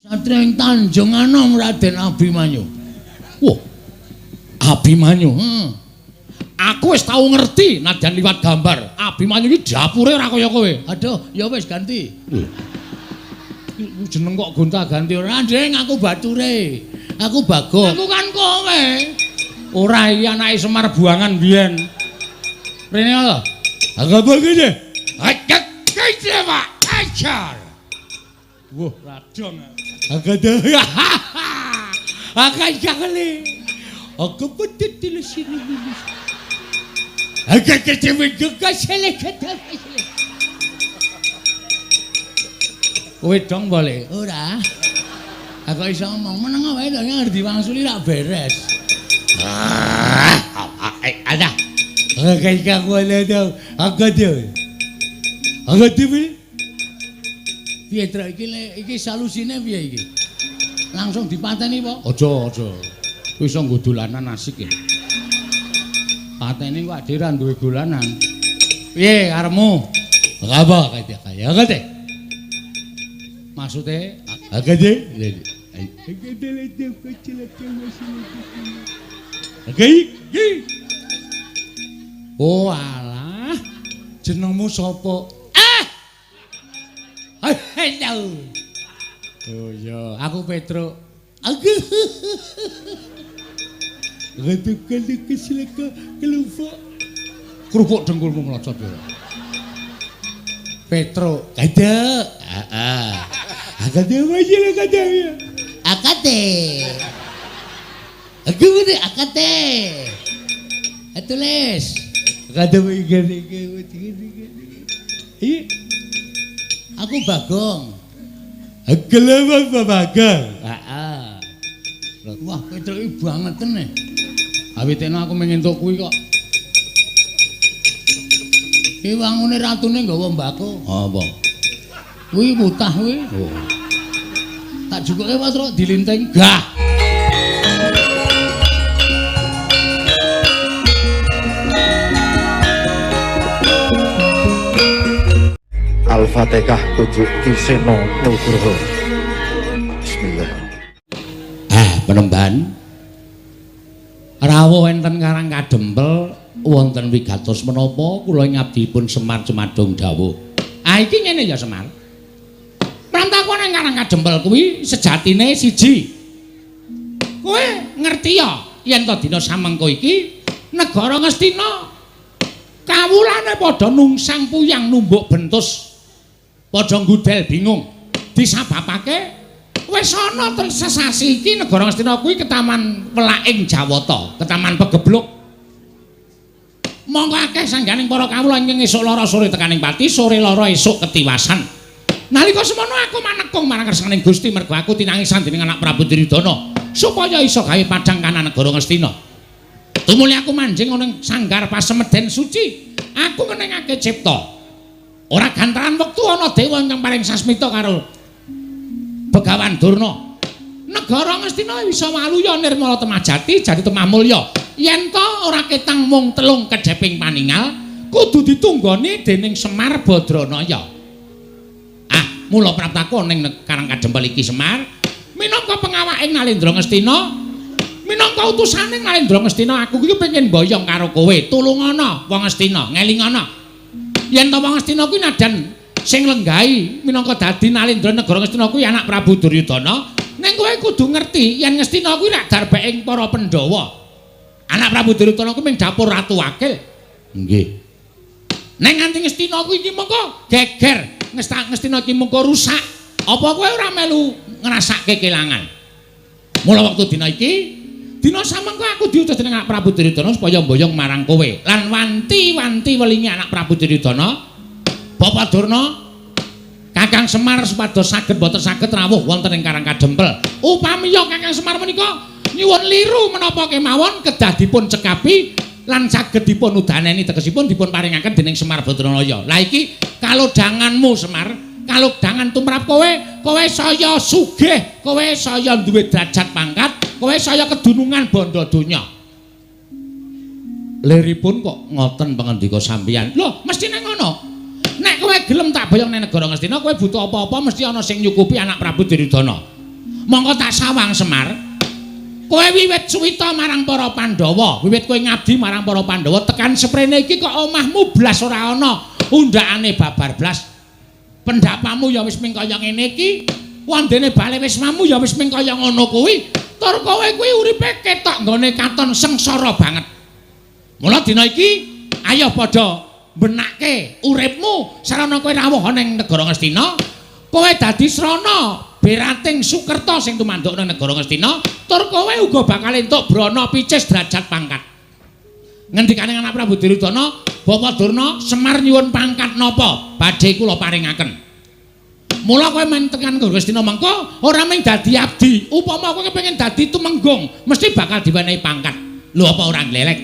Satriya ing Tanjung Anom Raden Abimanyu. Wah. Abimanyu. Heeh. Aku wis tau ngerti nadyan liwat gambar. Abimanyu iki dapure ora kaya kowe. Aduh, ya wis ganti. Jeneng kok gonta-ganti ora, Nding, aku bature. Aku Bagong. Aku kan kowe. Ora iki anake Semar buangan biyen. Rene lho. Aku begini. Acak kace Pak. Acar. Wah, radong. Aku Akan kali. Aku betul sini. Aku kecewa juga selek. Kowe dong boleh? Ora. Aku iso ngomong meneng wae to ngerti wangsuli rak beres. Ada. Aku aku. Aku piye Truk iki iki solusine piye iki? Langsung dipateni apa? Aja, aja. Kuwi iso nggo dolanan asik ya. Pateni kok adhe ra duwe dolanan. Piye karepmu? Apa kaya kaya kate? Maksude agade. Oh alah. Jenengmu sapa? Ah. Halo. Oh iya, aku Petruk. Aku. Kerupuk dengkulmu mlocot ya. Petruk, kada. Heeh. Akade wae kada ya. Akate. Aku ngene akate. Tulis. Kada wae gene. Iya. Aku Bagong. Gelem Bagong. Heeh. Wah, Petruk iki bangeten e. Awitene aku mung entuk kuwi kok. Iki wangune ratune nggawa mbako. Apa? Kuwi mutah kuwi. Oh. Tak jukuke wae Truk dilinting. Gah. Al-Fatihah tujuk Ki Seno Nugroho. Bismillah. Ah, penemban. Rawuh enten Karang Kadempel wonten wigatos menapa kula ngabdipun Semar Cumadung dawuh. Ah iki ngene ya Semar. Prantaku nang Karang Kadempel kuwi sejatine siji. Kowe ngerti ya yen to dina samengko iki negara Ngastina kawulane padha nungsang puyang numbuk bentus. Padha nggudel bingung. Disababake wis ana sesasi iki negara Ngastina kuwi ketaman welaking Jawata, ketaman pegebluk. Monggo akeh sangganing para kawula ingkang esuk lara sore tekaning pati, sore lara esuk ketiwasan. Nalika semono aku manekung marang kersaning Gusti mergo aku tinangisan dening anak Prabu Duryudana supaya iso gawe padhang kanan negara Ngastina. Tumuli aku manjing ana ing sanggar pasemeden suci, aku ngenengake cipta. Ora gantaran wektu ana dewa ingkang paring sasmita karo Begawan Durna. Negara Ngastina bisa waluya nirmala temah jati jati temah mulya. Yen to ora ketang mung telung kedheping paningal, kudu ditunggoni dening Semar Badranaya. Ah, mula praptaku ning Karang Kadempel iki Semar, minangka pengawaking Nalendra Ngastina, minangka utusaning Nalendra Ngastina, aku iki pengen mboyong karo kowe. Tulungana wong Ngastina, ngelingana. Yen to wong Ngastina kuwi nadyan sing lenggahi minangka dadi Nalendra negara Ngastina kuwi anak Prabu Duryudana, ning kowe kudu ngerti yen Ngastina kuwi rak darbeking para Pandhawa. Anak Prabu Duryudana kuwi mung dapur ratu wakil. Nggih. Ning nganti Ngastina kuwi iki mengko geger, Ngastina iki mengko rusak. Apa kowe ora melu ngrasake kelangan? Mula wektu dina iki, dina samengko aku diutus dening anak Prabu Duryudana supaya mboyong marang kowe. Lan wanti-wanti welingi anak Prabu Duryudana, Bapak Durna, Kakang Semar supados saged boten saged rawuh wonten ing Karang Kadempel. Upamiya Kakang Semar menika nyuwun liru menapa kemawon kedah dipun cekapi lan saged dipun udaneni tegesipun dipun paringaken dening Semar Badranaya. Lah iki kalodhanganmu Semar, kalodhangan tumrap kowe, kowe saya sugih, kowe saya duwe derajat pangkat, kowe saya kedunungan bondo donya. Liripun kok ngoten pangandika sampeyan. Lho, mestine ngono. Nek kowe gelem tak boyong ning negara Ngastina, kowe butuh apa-apa mesti ana sing nyukupi anak Prabu Duryudana. Mongko tak sawang Semar. Kowe wiwit suwita marang para Pandhawa, wiwit kowe ngabdi marang para Pandhawa tekan seprene iki kok omahmu blas ora ana, undhakane babar blas. Pendapamu ya wis ming kaya ngene iki, wandene bale wismamu ya wis ming kaya ngono kuwi. Tur kowe kuwi uripe ketok nggone katon sengsara banget. Mula dina iki ayo padha benake uripmu sarana kowe rawuh ana ing negara Ngastina, kowe dadi srana berating Sukerta sing tumanduk nang negara Ngastina, tur kowe uga bakal entuk brana picis derajat pangkat. Ngendikane anak Prabu Duryudana, Bapak Durna, Semar nyuwun pangkat napa badhe kula paringaken. Mula kowe men tekan Ngastina mengko ora mung dadi abdi, upama kowe kepengin dadi tumenggung mesti bakal diwenehi pangkat. Lho apa ora nglelek?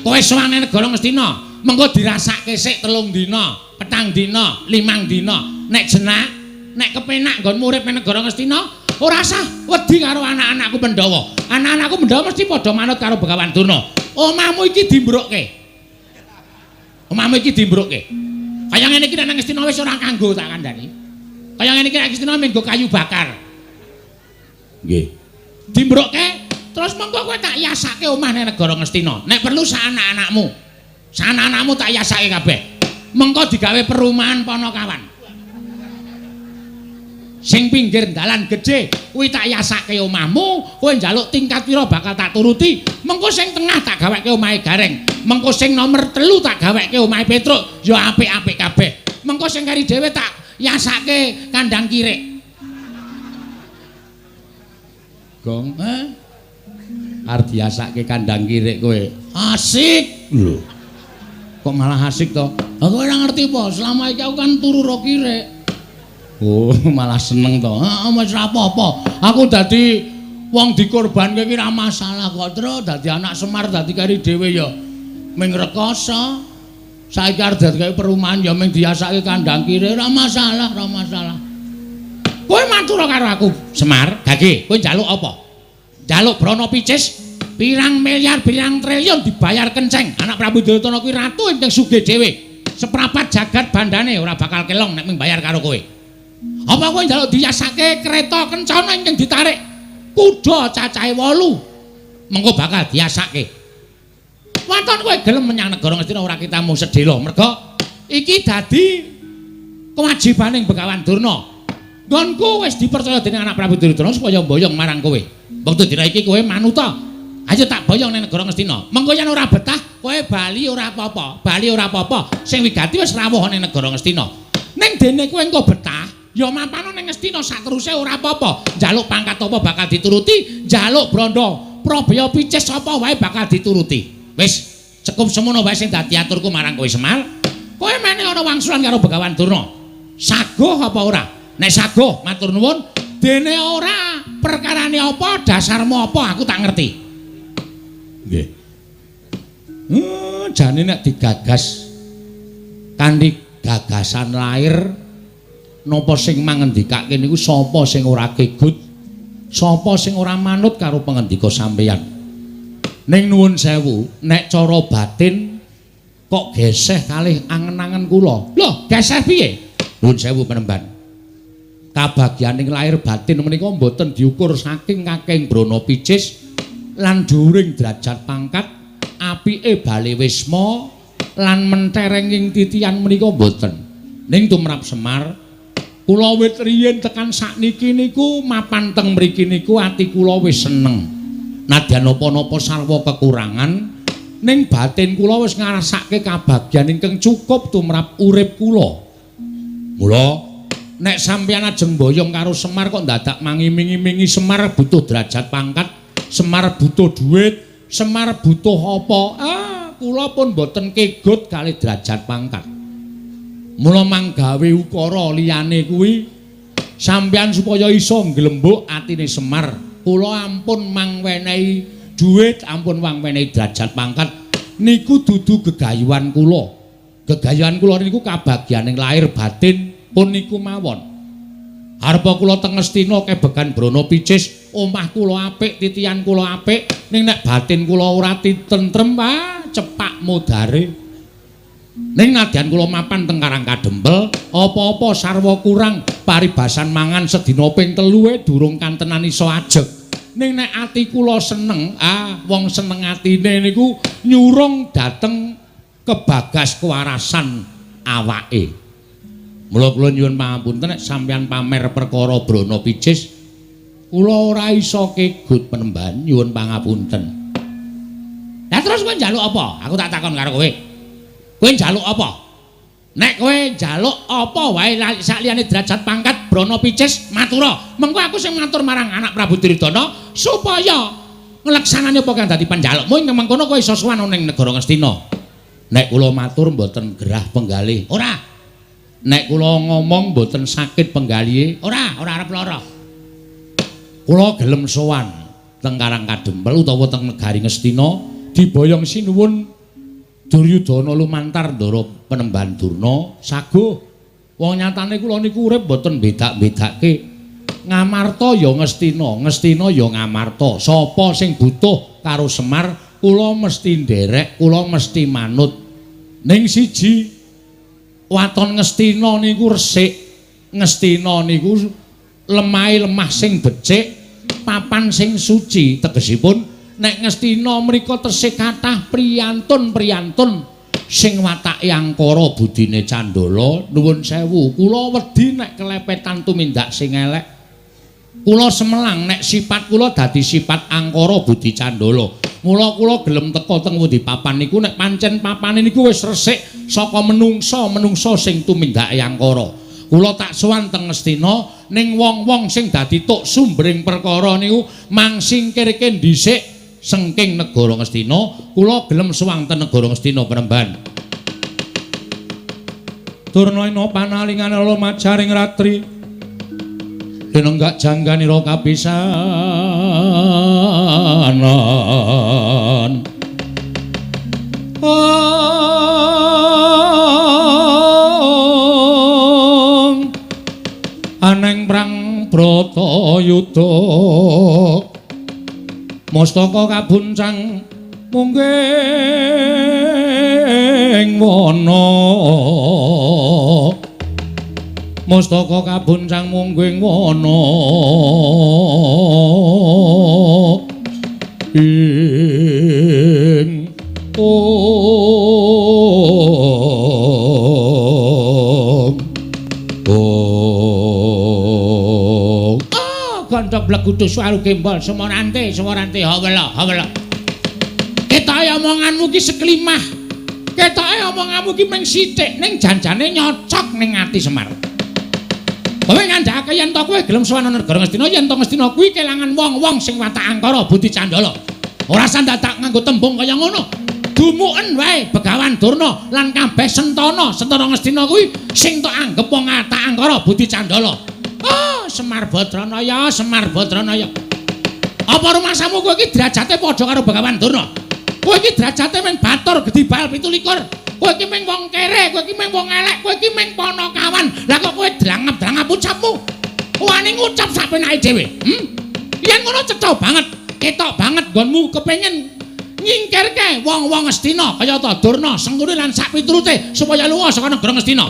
Kowe sowan nang negara Ngastina, mengko dirasake sik 3 dina, 4 dina, 5 dina. Nek jenak, nek kepenak nggonmu urip nang negara Ngastina, ora usah wedi karo anak-anakku Pandhawa. Anak-anakku Pandhawa mesti padha manut karo Begawan Durna. Omahmu iki dimbrukke. Omahmu iki dimbrukke. Kaya ngene iki nek nang Ngastina wis ora kanggo tak kandhani. Kaya ngene iki nek Ngastina mung nggo kayu bakar. Nggih. Dimbrukke terus mengko kowe tak yasake omah nang negara Ngastina. Nek perlu sak anak-anakmu. Sak anak-anakmu tak yasake kabeh. Mengko digawe perumahan Ponokawan. Sing pinggir dalan gedhe kuwi tak yasake omahmu, kowe njaluk tingkat pira bakal tak turuti. Mengko sing tengah tak gaweke omahe Gareng. Mengko sing nomor 3 tak gaweke omahe Petruk, ya apik-apik kabeh. Mengko sing kari dhewe tak yasake kandang kirik. Gong, eh? Arep diasake kandang kirik kowe. Asik lho. Kok malah asik to? Aku ora ngerti apa, selama iki aku kan turu ro kirik. Oh, malah seneng to. Heeh, wis ora apa-apa. Aku dadi wong dikorbanke iki ora masalah kok, Tru. Dadi anak Semar dadi kari dhewe ya ming rekoso. Saiki arep dadi kaya perumahan ya ming diasake kandang kirik ora masalah, ora masalah. Kowe matur karo aku, Semar, gage, kowe njaluk apa? Njaluk brana picis pirang miliar, pirang triliun dibayar kenceng. Anak Prabu Duryudana kuwi ratu ingkang sugih dhewe. Seprapat jagat bandane ora bakal kelong nek ming bayar karo kowe. Apa kowe njaluk diyasake kereta kencana ingkang ditarik kuda cacahe 8? Mengko bakal diasake. Waton kowe gelem menyang negara Ngastina ora kitamu sedhela merga iki dadi kewajibaning Begawan Durna. Nggonku wis dipercaya dening anak Prabu Duryudana supaya mboyong marang kowe. Wektu dina iki kowe manuta. Ayo tak boyong ning negara Ngastina. Mengko yen ora betah kowe bali ora apa-apa, bali ora apa-apa. Sing wigati wis rawuh ning negara Ngastina. Ning dene kowe engko betah, ya mapano ning Ngastina sateruse ora apa-apa. Njaluk pangkat apa bakal dituruti, njaluk brandha probaya picis apa wae bakal dituruti. Wis cukup semono wae sing dadi aturku marang kowe Semar. Kowe mene ana wangsulan karo Begawan Durna. Saguh apa ora? Nek saguh matur nuwun, dene ora perkarane apa, dasarmu apa aku tak ngerti. Nggih. Jane nek digagas kanthi gagasan lair napa sing mangendikake niku sapa sing ora kegut, sapa sing ora manut karo pangendika sampeyan. Ning nuwun sewu, nek cara batin kok geseh kalih angen-angen kula. Lho, geseh piye? Nuwun sewu penemban. Kabagyaning lahir batin menika mboten diukur saking kakeng brana picis lan dhuwuring derajat pangkat, apike bale wisma lan menterenging titian menika mboten. Ning tumrap Semar, kula wit riyin tekan sakniki niku mapan teng mriki niku ati kula wis seneng. Nadyan napa-napa sarwa kekurangan, ning batin kula wis ngrasake kabagyan ingkang cukup tumrap urip kula. Mula nek sampeyan ajeng mboyong karo Semar kok dadak mangimingi-mingi Semar butuh derajat pangkat, Semar butuh duit, Semar butuh apa? Ah, kula pun mboten kegut kalih derajat pangkat. Mula manggawe ukara liyane kuwi sampeyan supaya iso nglembuk atine Semar. Kula ampun mangwenehi duit, ampun mangwenehi derajat pangkat niku dudu gegayuhan kula. Gegayuhan kula niku kabagyaning lahir batin pun niku mawon. Arepa kula teng Ngastina kebegan brana picis, omah kula apik, titian kula apik, ning nek batin kula ora titentrem, ah cepak modare. Ning nadyan kula mapan teng Karang Kadempel, apa-apa sarwa kurang, paribasan mangan sedina ping 3 durung kantenan iso ajeg. Ning nek ati kula seneng, wong seneng atine niku nyurung dhateng kebagas kewarasan awake. Mula kula nyuwun pangapunten nek sampeyan pamer perkara Brana Picis, kula ora iso kegut penemban, nyuwun pangapunten. Lah terus kowe njaluk apa? Aku tak takon karo kowe. Kowe njaluk apa? Nek kowe njaluk apa wae sakliyane derajat pangkat Brana Picis matura. Mengko aku sing matur marang anak Prabu Duryudana supaya ngleksanani apa kang dadi panjalukmu ing mengkono kowe iso sowan ning negara Ngastina. Nek kula matur mboten gerah penggalih. Ora. Nek kula ngomong mboten sakit penggalihe. Ora, ora arep lara. Kula gelem sowan teng Karang Kadempel utawa teng negari Ngastina diboyong sinuwun Duryudana lumantar ndara penemban Durna saguh. Wong nyatane kula niku urip mboten bedak-bedake. Ngamarta ya Ngastina, Ngastina ya Ngamarta. Sapa sing butuh karo Semar, kula mesti nderek, kula mesti manut. Ning siji waton Ngastina niku resik. Ngastina niku lemahe lemah sing becik, papan sing suci. Tegesipun nek Ngastina mriku tesih kathah priyantun-priyantun sing watake angkara budine candala. Nuwun sewu, kula wedi nek kelepetan tumindak sing elek. Kula semelang nek sifat kula dadi sifat angkara budi candala. Mula kula gelem teka teng pundi papan niku nek pancen papane niku wis resik saka menungsa-menungsa sing tumindake angkara. Kula tak sowan teng Ngastina ning wong-wong sing dadi tuk sumbering perkara niku mangsingkirke dhisik sengking negara Ngastina. Kula gelem sowan teng negara Ngastina penemban. Durna ina panalingane lumajaring ratri linenggak jangganira kapisanan. Aneng prang Bratayuda mustaka kabuncang mungging wana. Mustaka kabuncang mungging wana ing om om. Gandhok blegudu suwaru gembol sumorante sumorante hawela hawela. Ketoke omonganmu ki seklimah. Ketoke omonganmu ki mung sithik ning janjane nyocok ning ati Semar. Kowe ngandhakake yen to kowe gelem sowan negara Ngastina, yen to Ngastina kuwi kelangan wong-wong sing watak angkara budi candala. Ora sandadak nganggo tembung kaya ngono. Dumuken wae Begawan Durna lan kabeh sentana, sentana Ngastina kuwi sing tok anggep wong watak angkara budi candala. Oh, Semar Badranaya, Semar Badranaya. Apa rumasamu kowe iki derajate padha karo Begawan Durna? Kowe iki derajate mung batur gedhi bal 27. Kowe iki mung wong kere, kowe iki mung wong elek, kowe iki mung panakawan. Lah kok kowe drangap-drangap ucapmu? Wani ngucap sak penake dhewe. Yen ngono cetha banget, ketok banget nggonmu kepengin nyingkirke wong-wong Ngastina kaya ta Durna, Sengkuni lan sak piturute supaya lunga saka negara Ngastina.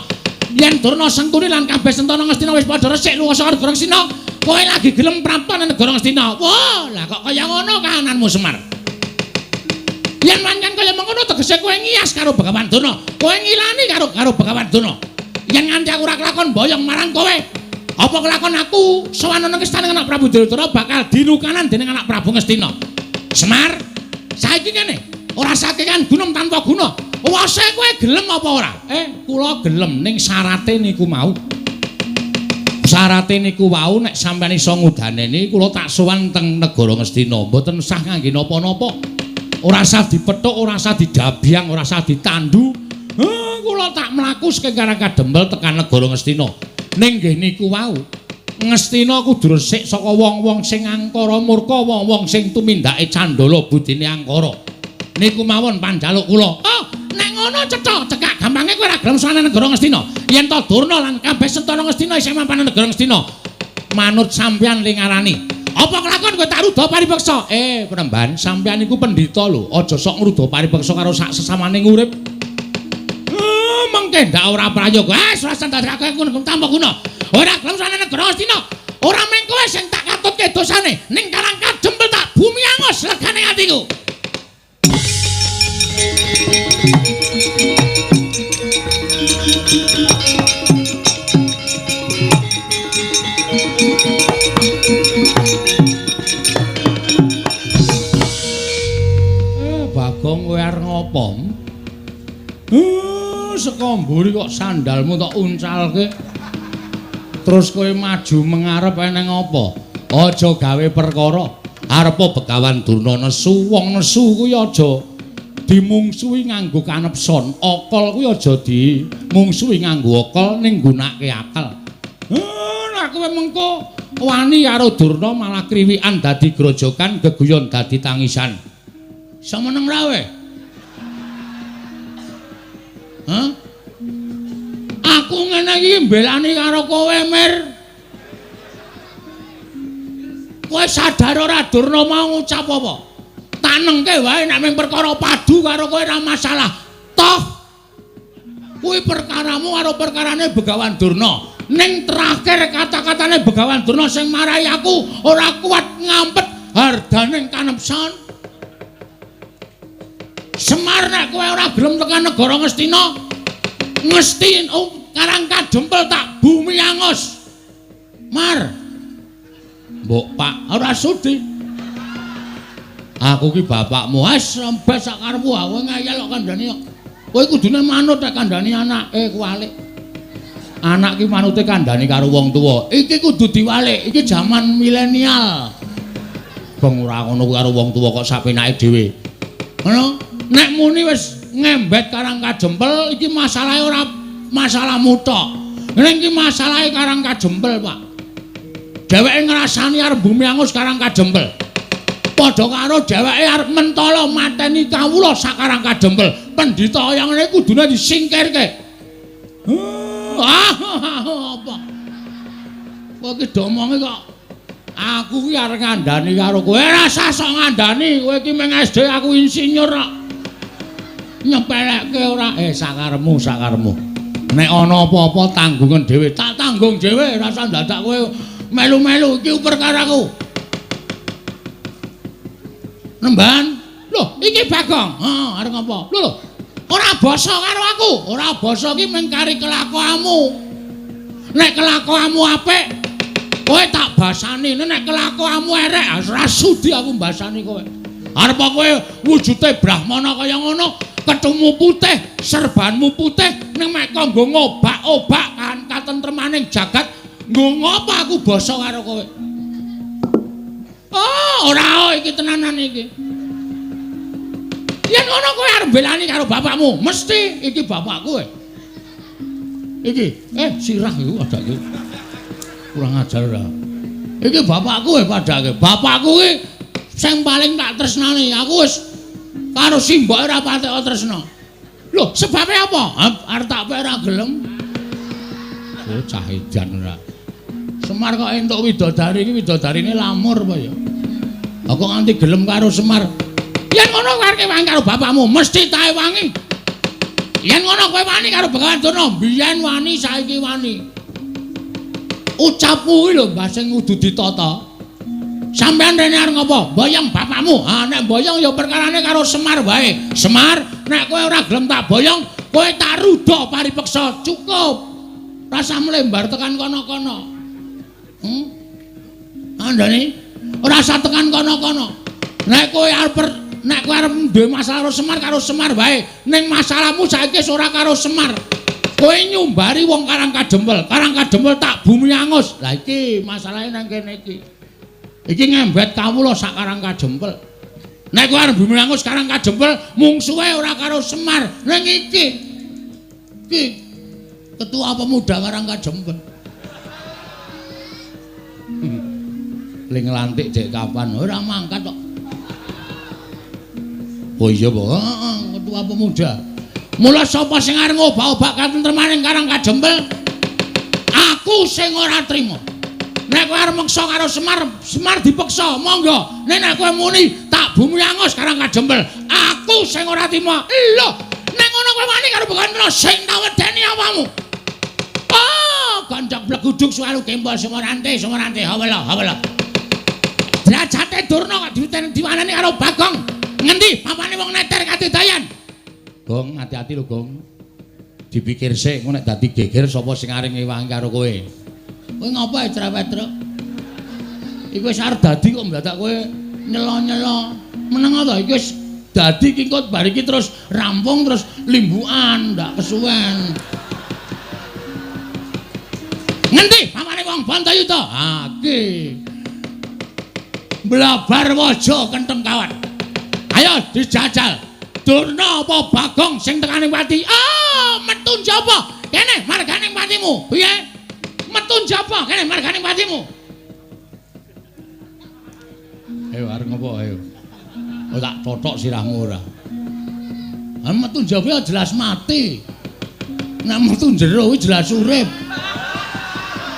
Yen Durna, Sengkuni lan kabeh sentana Ngastina wis padha resik lunga saka negara Ngastina, kowe lagi gelem prapta nang negara Ngastina. Wah, lah kok kaya ngono kahananmu Semar? Yen pancen kaya mengkono tegese kowe ngiyas karo Begawan Durna, kowe ngilani karo Begawan Durna. Yen nganti aku ora kelakon boyong marang kowe, apa kelakon aku sowan nang istana anak Prabu Duryudana bakal dilukanan dening anak Prabu Ngastina. Semar, saiki ngene, ora sakekan gunung tanpa guna. Wase kowe gelem apa ora? Kula gelem ning syarate niku mau. Syarate niku wau nek sampeyan iso ngudaneni kula tak sowan teng negara Ngastina, mboten sah ngangge napa-napa. Ora sah dipethuk, ora sah didabyang, ora sah ditandu. Kula tak mlaku saking Karang Kadempel tekan negara Ngastina. Ning nggih niku wau, Ngastina kudu resik saka wong-wong sing angkara murka, wong-wong sing tumindake candala budine angkara. Niku mawon panjaluk kula. Oh, nek ngono cetha, cekak gampange kowe ora gelem sowan negara Ngastina. Yen to Durna lan kabeh sentana Ngastina isih mapan negara Ngastina. Manut sampeyan ling ngarani. Apa kelakon kowe tak ruda paripeksa? Penemban, sampeyan niku pendhita lho. Aja sok ngruda paripeksa karo sak sesamane urip. Ndak ora prayoga. Ah, ora dadake aku tanpa guna. Ora gelem sana negara Astina. Ora mung kowe sing tak katutke dosane, ning Karang Kadempel tak bumi angus legane atiku. Bagong kowe arep ngopo? Saka mburi kok sandalmu tok uncalke. Terus kowe maju mengarep eneng apa? Aja gawe perkara. Arepa Begawan Durna nesu, wong nesu kuwi aja dimungsuhi nganggo kanepson. Akal kuwi aja dimungsuhi nganggo akal ning nggunakake akal. Nek kowe mengko wani karo Durna malah kriwikan dadi grojokan, geguyon dadi tangisan. Iso meneng ra kowe? Hah? Aku ngene iki mbelani karo kowe, Mir. Kowe sadar ora Durna mau ngucap apa? Tanengke wae nek mung perkara padu karo kowe ora masalah. Toh kuwi perkaramu karo perkarane Begawan Durna. Ning terakhir kata-katane Begawan Durna sing marai aku ora kuat ngampet hardaning kanepson. Semar nek kowe ora gelem tekan negara Ngastina, ngesti Karang Kadempel tak bumi angus. Mar. Mbok Pak ora sudi. Aku ki bapakmu. Wes rembes sak karepmu aku ngeyel kok kandhani kok. Kowe kudune manut nek kandhani anake kuwalik. Anak ki manute kandhani karo wong tuwa. Iki kudu diwalik. Iki jaman milenial. Bang ora ngono kuwi karo wong tuwa kok sapenake dhewe. Ngono? Nek muni wis ngembet Karang Kadempel iki masalahe ora masalahmu tok. Ning iki masalahe Karang Kadempel, Pak. Dheweke ngrasani arep bumi angus Karang Kadempel. Padha karo dheweke arep mentala mateni kawula sak Karang Kadempel. Pendhita kaya ngene kudune disingkirke. Ah, apa? Kowe iki domonge kok aku ki arep ngandani karo kowe. Ora usah sok ngandani, kowe iki mung SD aku insinyur kok. Nyepelekke ora? Sakarepmu, sakarepmu. Nek ana apa-apa tanggungan dhewe, tak tanggung dhewe, ora usah dadak kowe melu-melu iki perkaraku. Nemban. Lho, iki Bagong. Heeh, arep ngopo? Lho lho. Ora basa karo aku. Ora basa iki mung kari kelakuanmu. Nek kelakuanmu apik, kowe tak basani. Nek kelakuanmu erek, ora sudi aku mbasani kowe. Arep kowe wujude brahmana kaya ngono, kethumu putih, serbanmu putih, ning mek kok nggo ngobak-obak kan katentremaning jagat, nggo ngopo aku basa karo kowe? Oh, ora iki tenanan iki. Yen ngono kowe arep mbelani karo bapakmu, mesti iki bapakku kowe. Iki, sirah iku padake. Kurang ajar ora. Iki bapakku kowe padake. Bapakku iki sing paling tak tresnani. Aku wis karo simboke ora patek tresna. Lho, sebabe apa? Arep tak pek ora gelem. Oh, cah edan ora. Semar kok entuk widodari iki widodarine lamur apa ya? Aku nganti gelem karo Semar. Yen ngono kowe arep wangi karo bapakmu, mesti tae wangi. Yen ngono kowe wani karo Begawan Durna, biyen wani saiki wani. Ucapmu kuwi lho Mbah sing kudu ditata. Sampeyan rene arep ngopo? Boyong bapakmu. Ha nek boyong ya perkarane karo Semar wae. Semar, nek kowe ora gelem tak boyong, kowe tak rudha paripeksa. Cukup. Rasa mlembar tekan kono-kono. Andane ora usah tekan kono-kono. Nek kowe arep duwe masalah karo Semar wae. Ning masalahmu saiki wis ora karo Semar. Kowe nyumbari wong Karang Kadempel. Karang Kadempel tak bumi angus. Lah iki masalahe nang kene iki. Iki ngembet kawula sak Karang Kadempel. Nek kowe arep bumi angus Karang Kadempel, mungsuhe ora karo Semar. Ning iki. Iki ketua pemuda Karang Kadempel. Ling nglantik dek kapan? Ora mangkat kok. Oh iya, Pak. Heeh, ketua pemuda. Mula sapa sing arep ngobak-obak katentremaning Karang Kadempel? Aku sing ora trima. Nek kowe arep meksa karo Semar, Semar dipeksa, monggo. Nek kowe muni tak bumi angus Karang Kadempel, aku sing ora trima. Lho, Nek ngono kowe wani karo Begawan Durna sing tak wedeni awakmu. Oh, ganjak bleguduk suwaru gembol sumorante, sumorante hawela, hawela. Derajate Durna kok diwaneni karo Bagong. Ngendi papane wong neter kadidayan? Gong, hati-hati lho, Gong. Dipikir sik engko nek dadi geger sapa sing arep ngewangi karo kowe. Kowe ngopo ae cerewet, Truk? Iku wis arep dadi kok mladak kowe nyelo-nyelo. Meneng to iki wis dadi iki kok bar iki terus rampung terus limbukan ndak kesuwen. Ngendi pamane wong Bantayuda? Ha iki. Blabar waja kentheng kawat. Ayo dijajal. Durna apa Bagong sing tekane pati? Ah, metu njaba. Kene margane patimu. Piye? Metu njaba kene margane patimu. Ayo arep ngopo ayo. Oh tak totok sirahmu ora. Ah metu njaba jelas mati. Nek metu jero kuwi jelas urip.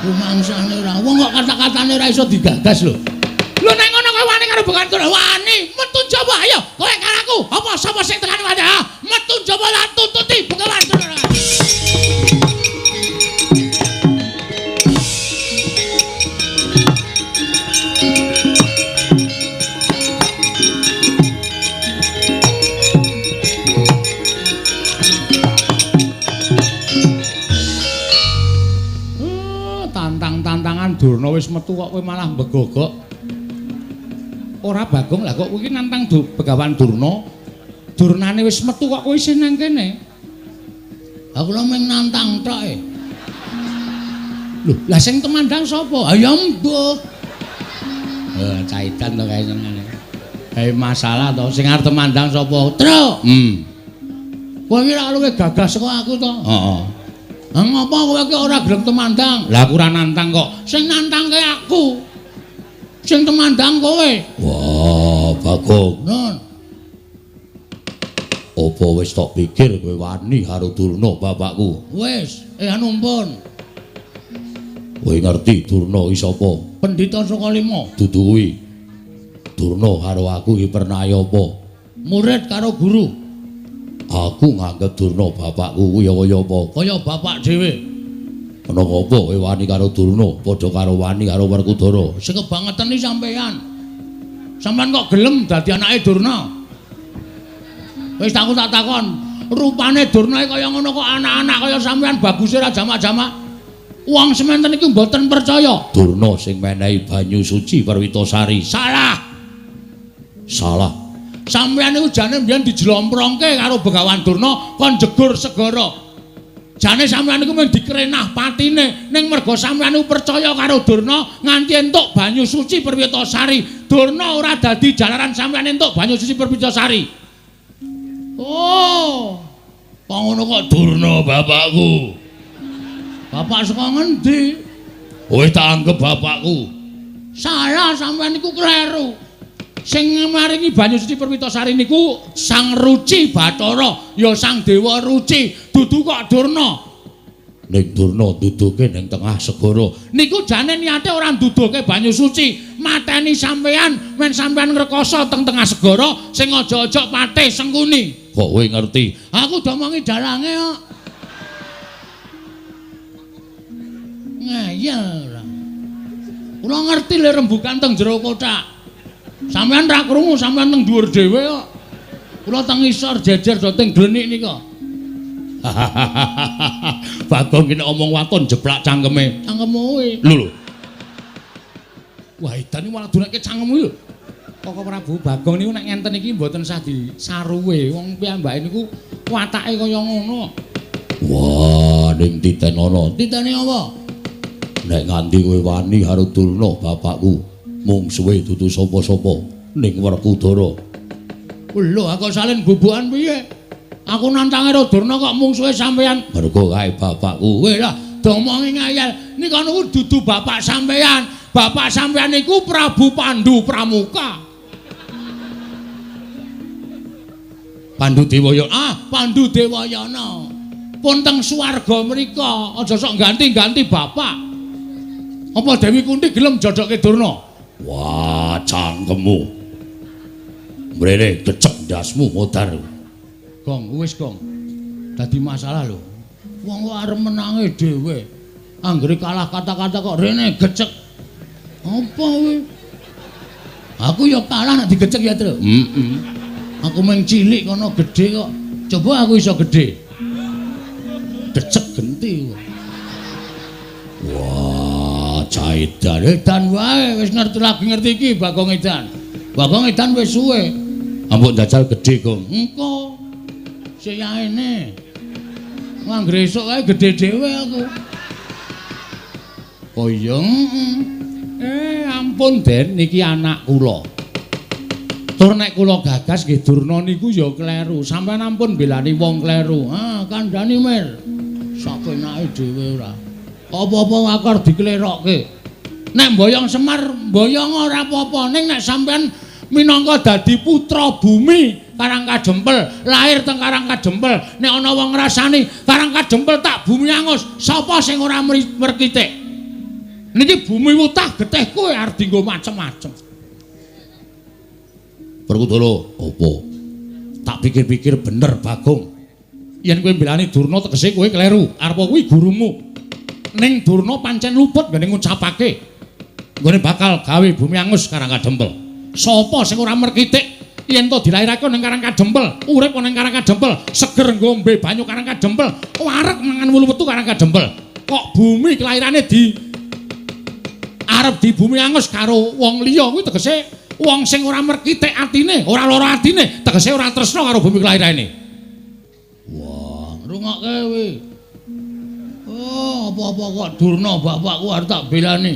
Rumangsane ora. Wong kok kata-katane ora iso digagas lho. Lho nek ngono kowe wani karo Begawan Durna? Wani, metu njaba ayo. Kowe karo aku. Apa sapa sing tekane wae? Ah, metu njaba lan tututi Begawan Durna. Tantang-tantangan Durna wis metu kok kowe malah mbegogok. Ora Bagong lah kok kowe iki nantang Begawan Durna. Durnane wis metu kok kowe isih nang kene. Aku lho mung nantang tok e. Lho, lah sing temandang sapa? Ha ya mbuh. Caitan to kae senengane. Kae masalah to sing arep temandang sapa? Truk. Kowe iki ora luwih gagah saka aku to? Heeh. Ha ngopo kowe iki ora gelem temandang? Lah aku ora nantang kok. Sing nantangke aku. Sing temandang kowe. Wah, Bagong. Nun. Apa wis tok pikir kowe wani karo Durna bapakku? Wis, anu pun. Kowe ngerti Durna iki sapa? Pendhita Sukalima. Dudu kuwi. Durna karo aku iki pernah apa? Murid karo guru. Aku nganggep Durna bapakku kuwi kaya apa? Kaya bapak dhewe. Ana apa kowe wani karo Durna padha karo wani karo Werkudara? Sing kebangetan iki sampeyan. Sampeyan kok gelem dadi anake Durna? Wis aku tak takon, rupane Durna kaya ngono kok anak-anak kaya sampeyan baguse ora jamak-jamak. Wong sementen iki mboten percaya. Durna sing menehi banyu suci Perwitasari. Salah. Salah. Sampeyan niku jane mbiyen dijlomprongke karo Begawan Durna kon jegur segara. Jane sampeyan niku mung dikrenah patine, ning merga sampeyan niku percaya karo Durna nganti entuk banyu suci Perwitasari. Durna ora dadi jalaran sampeyan entuk banyu suci Perwitasari. Oh. Kok ngono kok Durna bapakku. Bapak saka ngendi? Kowe tak anggep bapakku. Salah, sampeyan niku kleru. Sing maringi banyu suci Perwitasari niku Sang Ruci Bathara, ya Sang Dewa Ruci, dudu kok Durna. Ning Durna duduke ning tengah segara. Niku jane niate ora nduduhke banyu suci, mateni sampeyan men sampeyan ngrekoso teng tengah segara sing aja-aja patih Sengkuni. Kok kowe ngerti? Aku domongi dalange kok. Ngeyel ora. Kula ngerti le rembukan teng jero kothak. Sampeyan ra krungu, sampeyan teng dhuwur dhewe kok. Kula teng isor jejer do teng glenik nika. Bagong ki nek omong waton jeblak cangkeme. Cangkemmu kuwi. Lho lho. Wah, edan iki malah dunake cangkemmu lho. Koko Prabu Bagong niku nek ngenten iki mboten sah disaruwe. Wong piyambake niku watake kaya ngono. Wah, ning titenono. Titene apa? Nek nganti kowe wani karo Durna bapakku, mungsuhe dudu sapa-sapa ning Werkudara. Lho, aku salin bubukan piye? Aku nantang karo Durna kok mungsuhe sampeyan. Mergo kae bapakku. Kowe lah domongi ngayal. Nika niku dudu bapak sampeyan. Bapak sampeyan niku Prabu Pandu Pramuka. Pandu Dewayana. Ah, Pandu Dewayana. Pun teng swarga mriko, aja sok ganti-ganti bapak. Apa Dewi Kunti gelem jodohke Durna? Wah, cangkemmu. Mrene kecek ndasmu modar. Gong, wis gong. Dadi masalah lho. Wong kok arep menange dhewe. Anggere kalah kata-kata kok rene gecek. Apa kuwi? Aku ya kalah nek digecek ya, Tru. Heeh. Aku mung cilik kono gedhe kok. Coba aku iso gedhe. Gecek genti. Wah, caidan edan wae wis ngerti lagi ngerti iki Bagong Edan. Bagong Edan wis suwe. Ambok njajal gedhe, Gong. Engko. Sik yaene. Anggere esuk kae gedhe dhewe aku. Oh iya. Ampun Den, niki anak kula. Tur nek kula gagas nggih Durna niku ya kleru. Sampeyan ampun belani wong kleru. Ah, kandhani Mir. Sakenake dhewe ora. Apa-apa aku arep diklerokke. Nek mboyong Semar, mboyong ora apa-apa. Ning nek sampeyan minangka dadi putra bumi Karang Kadempel, lahir teng Karang Kadempel, nek ana wong ngrasani Karang Kadempel tak bumi angus, sapa sing ora merkitik? Niki bumi wutah getih kowe arep dienggo macem-macem. Werkudara, apa? Tak pikir-pikir bener Bagong. Yen kowe mbelani Durna tegese kowe kleru. Arep kuwi gurumu. Ning Durna pancen luput nggone ngucapake nggone bakal gawe bumi angus Karang Kadempel. Sapa sing ora merkitik yen to dilairake ning Karang Kadempel, urip ning Karang Kadempel, seger ngombe banyu Karang Kadempel, wareg mangan wulu wetu Karang Kadempel. Kok bumi kelairane di arep di bumi angus karo wong liya kuwi tegese wong sing ora merkitik atine, ora lara atine, tegese ora tresna karo bumi kelairane. Wah, ngrungokke kowe. Oh, apa-apa kok Durna bapakku arep tak belani.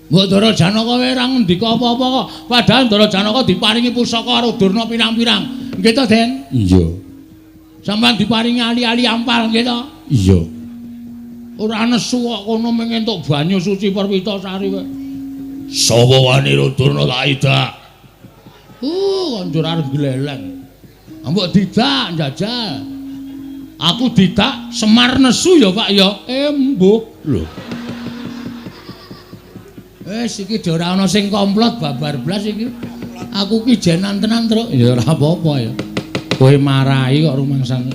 Mbok Ndara Janaka kowe ora ngendika apa-apa kok. Padahal Ndara Janaka diparingi pusaka karo Durna pirang-pirang. Nggih to, Den? Iya. Sampeyan diparingi ali-ali ampal nggih to? Iya. Ora nesu kok kono mung entuk banyu suci Perwitasari kowe. Sapa wani Durna tak idak? Kok njur arep gleleng. Mbok didak njajal. Aku didak Semar nesu ya, Pak ya. Mbuh. Lho. Wis iki ora ana sing komplot babar blas iki. Aku ki jenan tenan, Truk. Ya ora apa-apa ya. Kowe marahi kok rumangsane.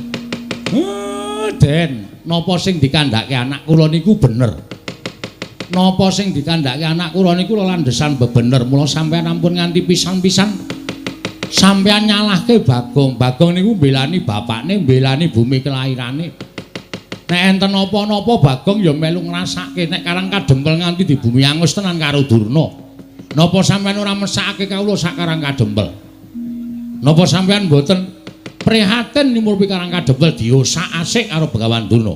Den, napa sing dikandhake anak kula niku bener? Napa sing dikandhake anak kula niku landhesan bebener. Mula sampeyan ampun nganti pisan-pisan sampeyan nyalahke Bagong. Bagong niku mbelani bapakne, mbelani bumi kelairane. Nek enten napa-napa Bagong ya melu ngrasake nek Karang Kadempel nganti di bumi angus tenan karo Durna. Napa sampeyan ora mesakake kawula sak Karang Kadempel? Napa sampeyan mboten prihatin nyumurpi Karang Kadempel diosak-asik karo Begawan Durna?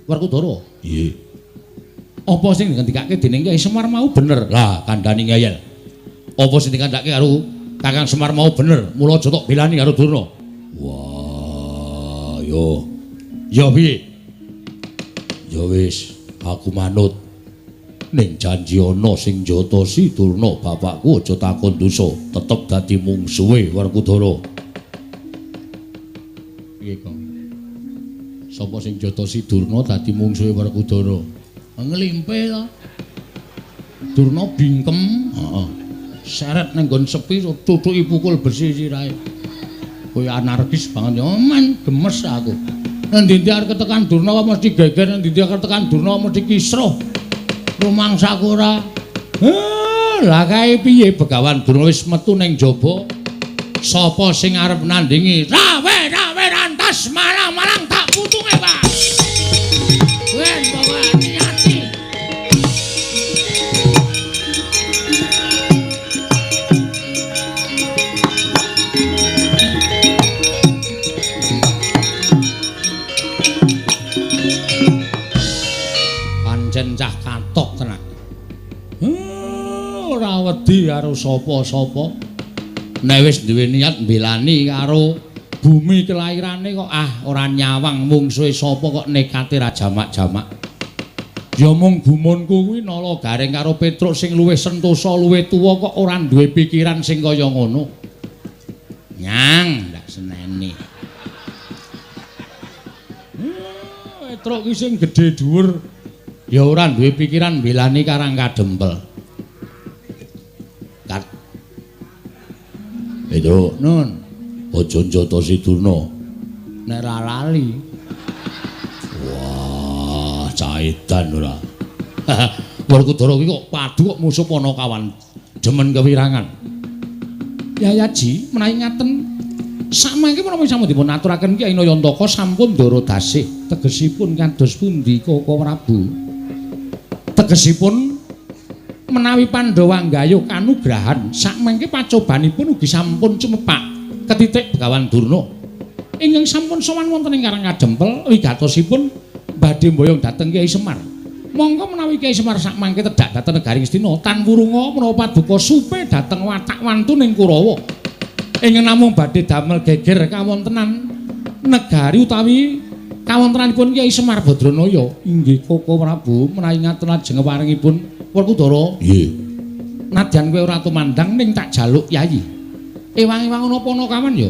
Werkudara, nggih. Apa sing dikandhakake dening Kyai Semar mau bener? Lah, kandhani ngeyel. Apa sing dikandhakake karo Kakang Semar mau bener? Mula aja tok belani karo Durna. Wah, yo. Ya piye? Ya wis, aku manut. Ning janji ana sing njotosi Durna bapakku aja takon dosa, tetep dadi mungsuhe Werkudara. Piye, Kang? Sapa sing njotosi Durna dadi mungsuhe Werkudara? Nglimpe to. Durna bingkem, heeh. Seret ning nggon sepi tutuki pukul besi sirahe. Kowe anarkis banget ya, men gemes aku. Ngendi-endi arep ketekan Durna kok mesti geger, ngendi-endi arep ketekan Durna mesti kisruh. Rumangsaku ora. Lah kae piye Begawan Durna wis metu ning jaba. Sapa sing arep nandingi? Rawe-rawe rantas malang-malang tak putunge, Pak. Wen pokoke niati. Pancen cah katok tenan. Ora wedi karo sapa-sapa. Nek wis duwe niat mbelani karo bumi kelairane kok ah ora nyawang mungsuhe sapa kok nekate ra jamak-jamak. Ya mung gumunku kuwi nala Gareng karo Petruk sing luwih sentosa luwih tuwa kok ora duwe pikiran sing kaya ngono. Nyang ndak seneni. Petruk ki sing gedhe dhuwur ya ora duwe pikiran mbelani Karang Kadempel. Kat. Petruk, Nun, aja njotosi Durna. Nek ora lali. Wah, caitan ora. Werkudara iki kok padu kok musuh Panakawan demen kewirangan. Yayaji menawi ngaten samangke menapa sampun dipun aturaken Kyai Nayantaka sampun ndara dasih tegesipun kados pundi Koko Prabu? Tegesipun menawi Pandhawa nggayuh kanugrahan sakmangke pacobanipun ugi sampun cumepak ketitik Begawan Durna ingkang sampun sowan wonten ing Karang Kadempel wigatosipun badhe mboyong dhateng Kyai Semar. Monggo menawi Kyai Semar sakmangke tedhak dhateng negari Ngastina tan wurunga menawa paduka supe dhateng watak wantuning Kurawa ingkang namung badhe damel geger kawontenan negari utawi kawontenanipun Kyai Semar Badranaya. Inggih Koko Prabu, menawi ngaten lajeng waringipun Werkudara. Nggih. Nadyan kowe ora tumandang ning tak jaluk yayi. Ewang-ewang ana Panakawan ya?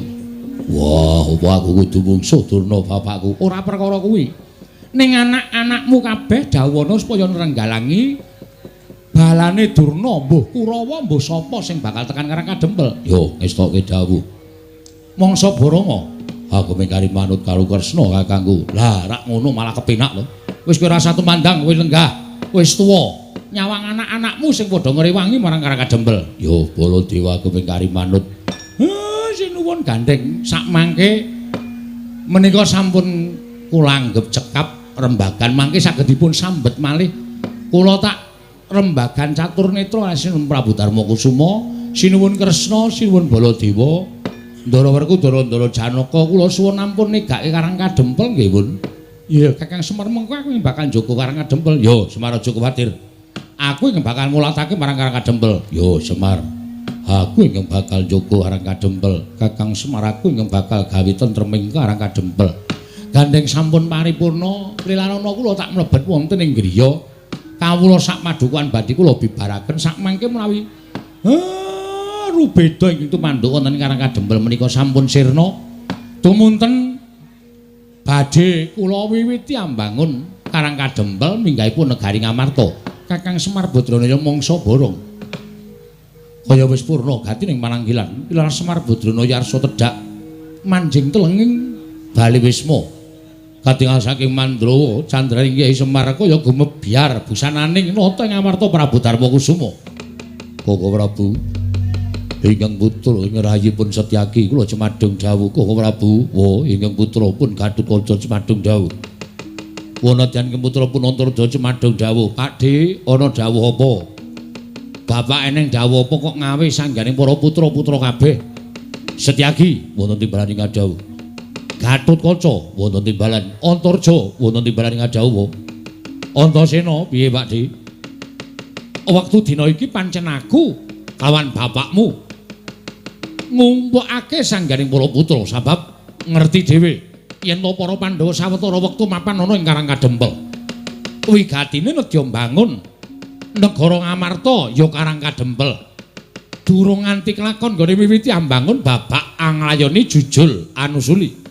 Wah, apa aku kudu mungsuh Durna bapakku? Ora perkara kuwi. Ning anak-anakmu kabeh dawuhana supaya nrenggalangi balane Durna, mbuh Kurawa mbuh sapa sing bakal tekan Karang Kadempel. Yo, ngestoke dawuh. Mangsa Baranga, aku mengkari manut karo Kresna kakangku. Lah, rak ngono malah kepenak lho. Wis kowe ora tumandang, kowe lenggah, wis tuwa. Nyawang anak-anakmu sing padha ngrewangi marang Karang Kadempel. Yo, Baladewa aku mengkari manut. Sinuwun gandeng sakmangke menika sampun kula anggep cekap rembagan mangke saged dipun sambet malih. Kula tak rembagan catur netra sinuwun Prabu Darma Kusuma, sinuwun Kresna, sinuwun Baladewa, Ndara Werkudara, Ndara Janaka, kula suwun ampun negake Karang Kadempel nggih, Pun. Iya, Kakang Semar mengko aku bakal njaga Karang Kadempel. Yo, Semar aja kuwatir. Aku ingkang bakal ngulatake marang Karang Kadempel. Yo, Semar. Aku ingkang bakal njaga Karang Kadempel. Kakang Semar aku ingkang bakal gawe tentreming Karang Kadempel. Gandeng sampun paripurna, lilanana kula tak mlebet wonten ing griya. Kawula sak padukuhan badhe kula bibaraken sakmangke menawi rubeda ingkang tumanduk wonten ing Karang Kadempel menika sampun sirna. Tumunten badhe kula wiwiti ambangun Karang Kadempel minggahipun negari Ngamarta. Kakang Semar Badranaya mangsa borong. Kaya wis purna gati ning pananggilan. Pilar Semar Badranaya arsa tedhak manjing telenging bali wisma. Katingal saking Mandrawa candraning Kyai Semar kaya gumebyar busananing nata ing Amarta Prabu Darma Kusuma. Koko Prabu ingkang putra ing rahayipun Setyaki kula cemadung dawuh. Koko Prabu, wa ingkang putra pun Gatotkaca cemadung dawuh. Wanadyan ingkang putra pun Antarja cemadung dawuh. Pakdhe, ana dawuh apa? Bapak eneng dawuh apa kok ngawe sangganing para putra-putra kabeh? Setyaki wonten timbalan ing dawuh. Gatotkaca wonten timbalan, Antarja wonten timbalan ing dawuh. Antasena piye Pakdhe? Wektu dina iki pancen aku kawan bapakmu ngumpulake sangganing para putra sabab ngerti dhewe yen to para Pandhawa sawetara wektu mapan ana ing Karang Kadempel. Wigatine nedya mbangun negara Ngamarta ya Karang Kadempel. Durung nganti kelakon nggone wiwiti ambangun babak anglayoni jujul anusuli.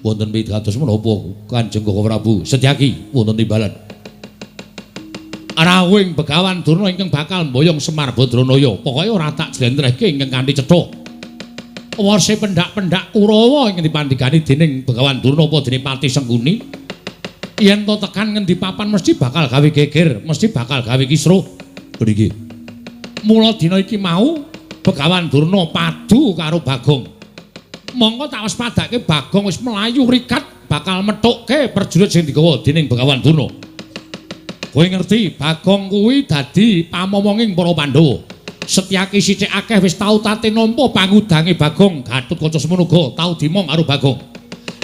Wonten pitados menapa Kanjeng Koko Prabu Setyaki wonten timbalan. Rawuhing Begawan Durna ingkang bakal mboyong Semar Badranaya. Pokoke ora tak jlentrehke ingkang kanthi cetha. Wase pendak-pendak Kurawa ingkang dipandhikani dening Begawan Durna apa dene Pati Sengkuni. Yen to tekan ngendi papan mesti bakal gawe geger, mesti bakal gawe kisruh. Mriki. Mula dina iki mau Begawan Durna padu karo Bagong. Mongko tak waspadake Bagong wis mlayu rikat bakal methukke prajurit sing digawa dening Begawan Durna. Kowe ngerti Bagong kuwi dadi pamomonging para Pandhawa. Setyaki sithik akeh wis tau tate nampa pangudange Bagong. Gatotkaca semono uga tau dimong karo Bagong.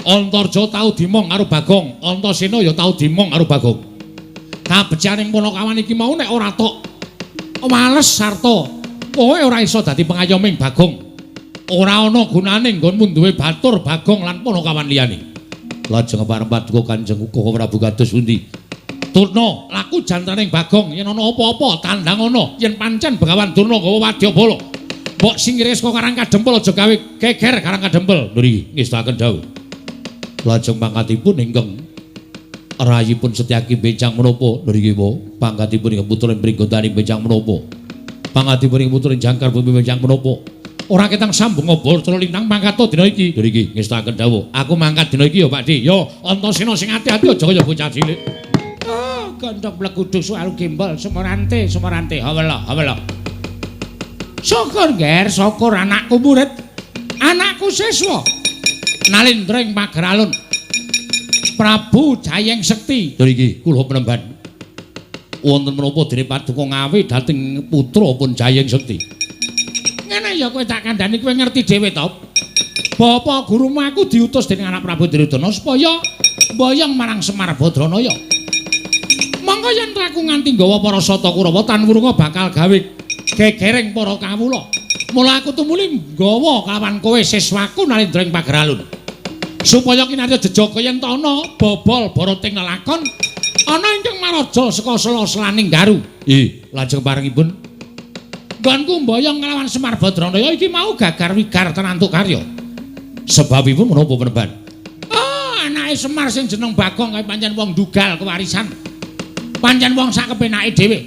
Antarja tau dimong karo Bagong, Antasena ya tau dimong karo Bagong. Kabecikaning Panakawan iki mau nek ora tok wales sarta kowe ora iso dadi pengayoming Bagong. Ora ana gunane nggonmu duwe batur Bagong lan Panakawan liyane. Lajeng pareng paduka Kanjeng Koko Prabu kados pundi? Durna, laku jantraning Bagong yen ana apa-apa tandang ana yen pancen Begawan Durna gawa wadyabala. Mbok singkire saka Karang Kadempel aja gawe geger Karang Kadempel. Nggih, ngestakaken dawuh. Lajeng pangkatipun ingkang rayipun Setyaki benjang menapa? Nggih, pangkatipun ingkang putra Pringgondani benjang menapa? Pangkatipun ingkang putra Jangkar Bumi benjang menapa? Ora ketang sambung obor cala lintang mangkat dina iki. Lho iki ngestakaken dawuh. Aku mangkat dina iki ya Pak Di. Yo Antasena sing ati-ati aja kaya bocah cilik. Oh, gondok bleguduk suaru gembol sumorante sumorante. Hawela hawela. Syukur ger, syukur anakku murid. Anakku siswa. Nalindra ing Pageralun. Prabu Jayeng Sekti. Lho iki kula penemban. Wonten menapa dene paduka ngawe dhateng putra pun Jayeng Sekti. Ngene ya kowe tak kandhani kowe ngerti dhewe to. Bapak gurumu aku diutus dening anak Prabu Duryudana supaya mboyong marang Semar Badranaya. Monggo yen aku nganti nggawa para sata Kurawa tan wurunga bakal gawe gegereng para kawula. Mula aku tumuli nggawa kawan kowe siswaku Nalindra ing Pageralun. Supaya kinarya jejaga yen ta ana bobol barating lelakon ana ingkang maraja saka sela-selaning garu. Ih, lajeng parengipun nggonku mboyong kelawan Semar Badranaya iki mau gagar wigar tenantuk karya. Sebabipun menapa penemban? Oh, anake Semar sing jeneng Bagong kae pancen wong dugal kewarisan. Pancen wong sak kepenake dhewe.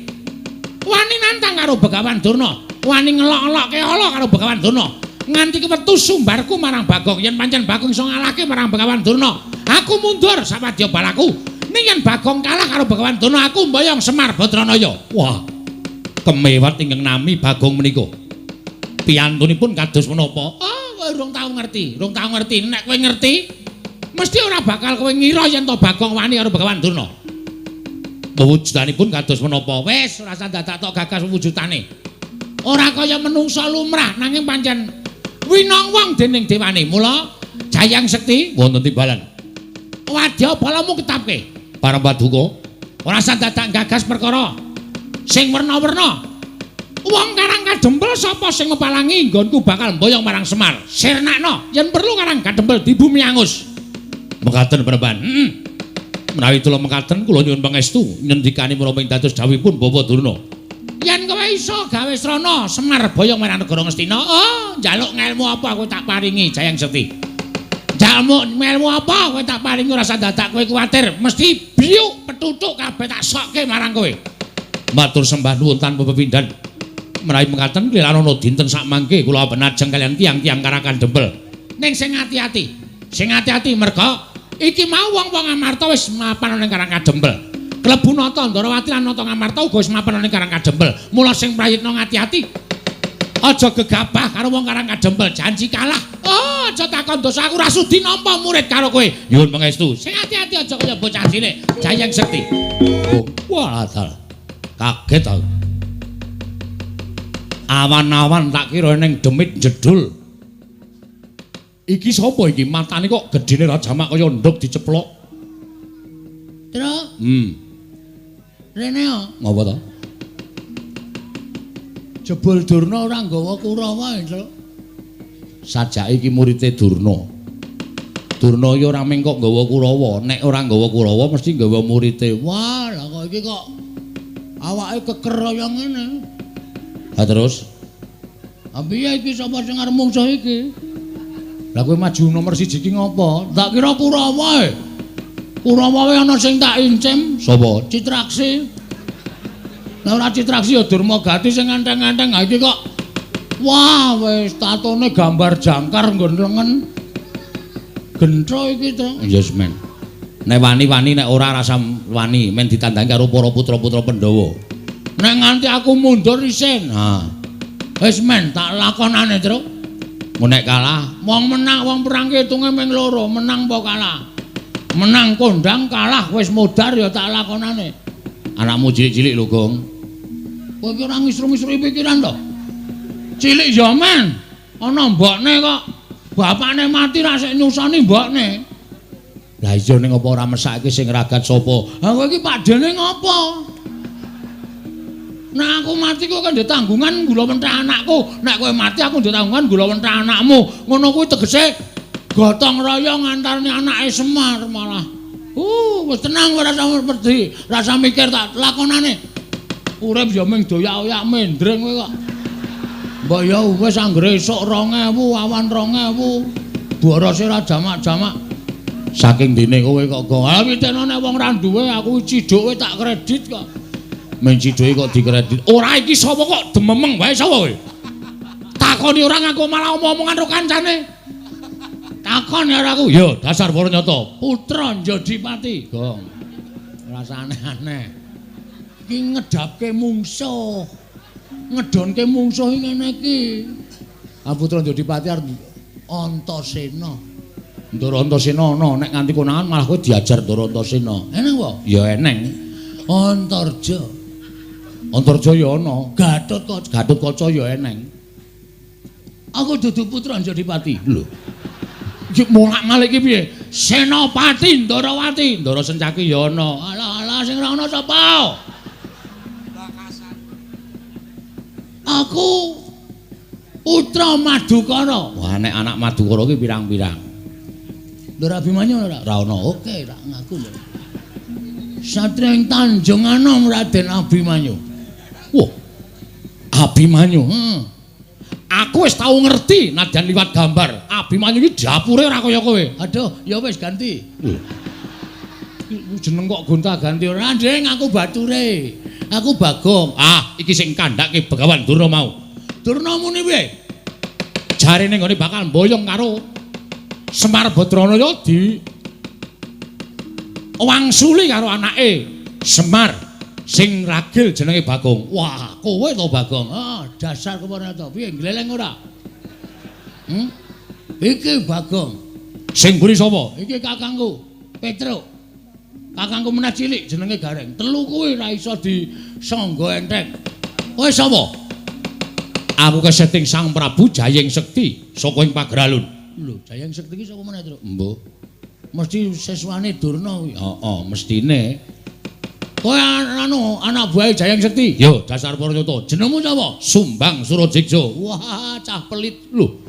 Wani nantang karo Begawan Durna, wani ngelok-elokke ala karo Begawan Durna. Nganti kewetu sumbarku marang Bagong yen pancen Bagong iso ngalahke marang Begawan Durna, aku mundur sawadya balaku. Ning yen Bagong kalah karo Begawan Durna, aku mboyong Semar Badranaya. Wah. Kemewat ingkang nami Bagong menika. Piyantunipun kados menapa? Oh, kowe urung tau ngerti, urung tau ngerti. Nek kowe ngerti, mesti ora bakal kowe ngira yen to Bagong wani karo Begawan Durna. Wujudanipun kados menapa? Wis, ora usah dadak tok gagas wujudane. Ora kaya menungsa lumrah, nanging pancen winong wong dening dewane. Mula Jayang Sekti wonten timbalan. Wadya balamu ketapke. Para paduka, ora usah dadak gagas perkara sing werna-werna. Wong Karang Kadempel sapa sing ngepalangi nggonku bakal mboyong marang Semar. Sirnakno yen perlu Karang Kadempel dibumi angus. Mekaten penemban. Heeh. Menawi kula mekaten kula nyuwun pangestu ngendikane menapa ing dados dawuhipun Bapak Durna. Yen kowe iso gawe srana Semar boyong marang negara Ngastina, oh njaluk ngelmu apa aku tak paringi Jayang Sekti. Njaluk ngelmu apa kowe tak paringi ora usah dadak kowe kuwatir, mesti biuk petutuk kabeh tak sokke marang kowe. Matur sembah nuwun tanpa pepindhan. Menawi mekaten klilanana dinten sakmangke kula benajeng kaliyan tiyang-tiyang Karang Kadempel. Ning sing ati-ati, sing ati-ati merga iki mau wong-wong Amarta wis mapan ning Karang Kadempel. Klebu Nata Ndorowati lan Nata Ngamarta uga wis mapan ning Karang Kadempel. Mula sing prayitna ati-ati. Aja gegabah karo wong Karang Kadempel, janji kalah. Oh, aja takon dosa aku ora sudi nampa murid karo kowe. Nyuwun pangestu. Sing ati-ati aja kaya bocah cilik. Jayeng Sekti. Wah, dalah. Kaget aku. Awan-awan tak kira ning demit jedul. Iki sapa iki? Matane kok gedene ra jamak kaya nduk diceplok. Tru. Rene yo. Ngopo to? Jebul Durna ora nggawa Kurawa, Tru. Sajake iki murite Durna. Durna iki ora mung kok nggawa Kurawa, nek ora nggawa Kurawa mesti nggawa murite. Wah, lah kok iki kok awake keker kaya ngene. Ha terus? Ha piye iki sapa sing arep mungsuh iki? Lah kowe maju nomor 1 iki ngopo? Tak kira Kurawa e. Kurawa wae ana sing tak incim. Sapa? Citraksi. Lah ora Citraksi ya Durmagati sing enteng-enteng. Ha iki kok wah wis tatone gambar jangkar nggon lengen. Gentro iki to. Yes men. Nek wani-wani nek ora rasa wani men ditandangi karo para putra-putra Pandhawa. Nek nganti aku mundur isin. Ha. Wis men tak lakonane, Tru. Nek kalah, wong menang wong perang ki hitunge ming loro, menang apa kalah. Menang kondang, kalah wis modar ya tak lakonane. Anakmu cilik-cilik lho, Gong. Kowe iki ora ngisru-ngisru pikiran to? Cilik ya men. Ana mbokne kok. Bapakne mati ra sik nyusoni mbokne. Lah iya ning apa ora mesake sing ragat sapa? Ha kowe iki pakdene ngopo? Nek aku mati kowe kan ndek tanggungan gula mentah anakku. Nek kowe mati aku ndek tanggungan gula mentah anakmu. Ngono kuwi tegese gotong royong antarane anake Semar malah. Wis tenang ora usah wedi, rasa mikir tak lakonane. Urip ya mung doyak-oyak mendring kowe kok. Mbok ya wis anggere esuk 2000, awan 2000. Borose ora jamak-jamak. Saking dene kowe kok go. Ah pitene nek wong ra duwe aku ciduk kowe tak kredit kok. Men ciduke kok dikredit. Ora iki sapa kok dememeng wae sapa kowe? Ditakoni ora ngaku malah omong-omongan karo kancane. Takon karo aku. Ya, dasar para nyata. Putra Njodipati, Gong. Rasa aneh-aneh. Iki ngedapke mungsuh. Ngedonke mungsuh iki ngene iki. Ah putra Njodipati arep Antasena. Ndara Antasena ana, nek nganti konangan malah kowe diajar Ndara Antasena. Eneng apa? Ya eneng. Antarja. Antarja ya ana. Gatotkaca, Gatotkaca ya eneng. Aku dudu putra Njodipati. Lho. Iki molak-malik iki piye? Senopati Ndarawati, Ndara Sencaki ya ana. Alah alah sing ora ana sapa? Aku putra Madukara. Wah nek anak Madukara ki pirang-pirang. Ndara Abimanyu ora? Ora ana. Oke, tak ngaku lho. Satria ing Tanjung Anom Raden Abimanyu. Wah. Abimanyu. Heeh. Aku wis tau ngerti nadyan liwat gambar. Abimanyu iki dapure ora kaya kowe. Aduh, ya wis ganti. Lho. Jeneng kok gonta-ganti ora, Ndeng, aku bature. Aku Bagong. Ah, iki sing kandhake Begawan Durna mau. Durna muni piye? Jarene nggone bakal mboyong karo Semar Badranaya di wangsuli karo anake Semar sing ragil jenenge Bagong. Wah, kowe to Bagong. Ah, dasar kepana to. Piye gleleng ora? Hmm? Iki Bagong. Sing mburi sapa? Iki kakangku, Petruk. Kakangku meneh cilik jenenge Gareng. Telu kuwi ora iso disangga enteng. Kowe sapa? Aku keseting Sang Prabu Jayeng Sekti saka ing Pageralun. Lho, Jayeng Sekti iki saka meneh, Truk? Mbuh. Mesti siswane Durna kuwi. Heeh, mestine. Kowe anu anak buahe Jayeng Sekti? Yo, dasar para nyata. Jenengmu sapa? Sumbang Surajeksa. Wah, cah pelit. Lho.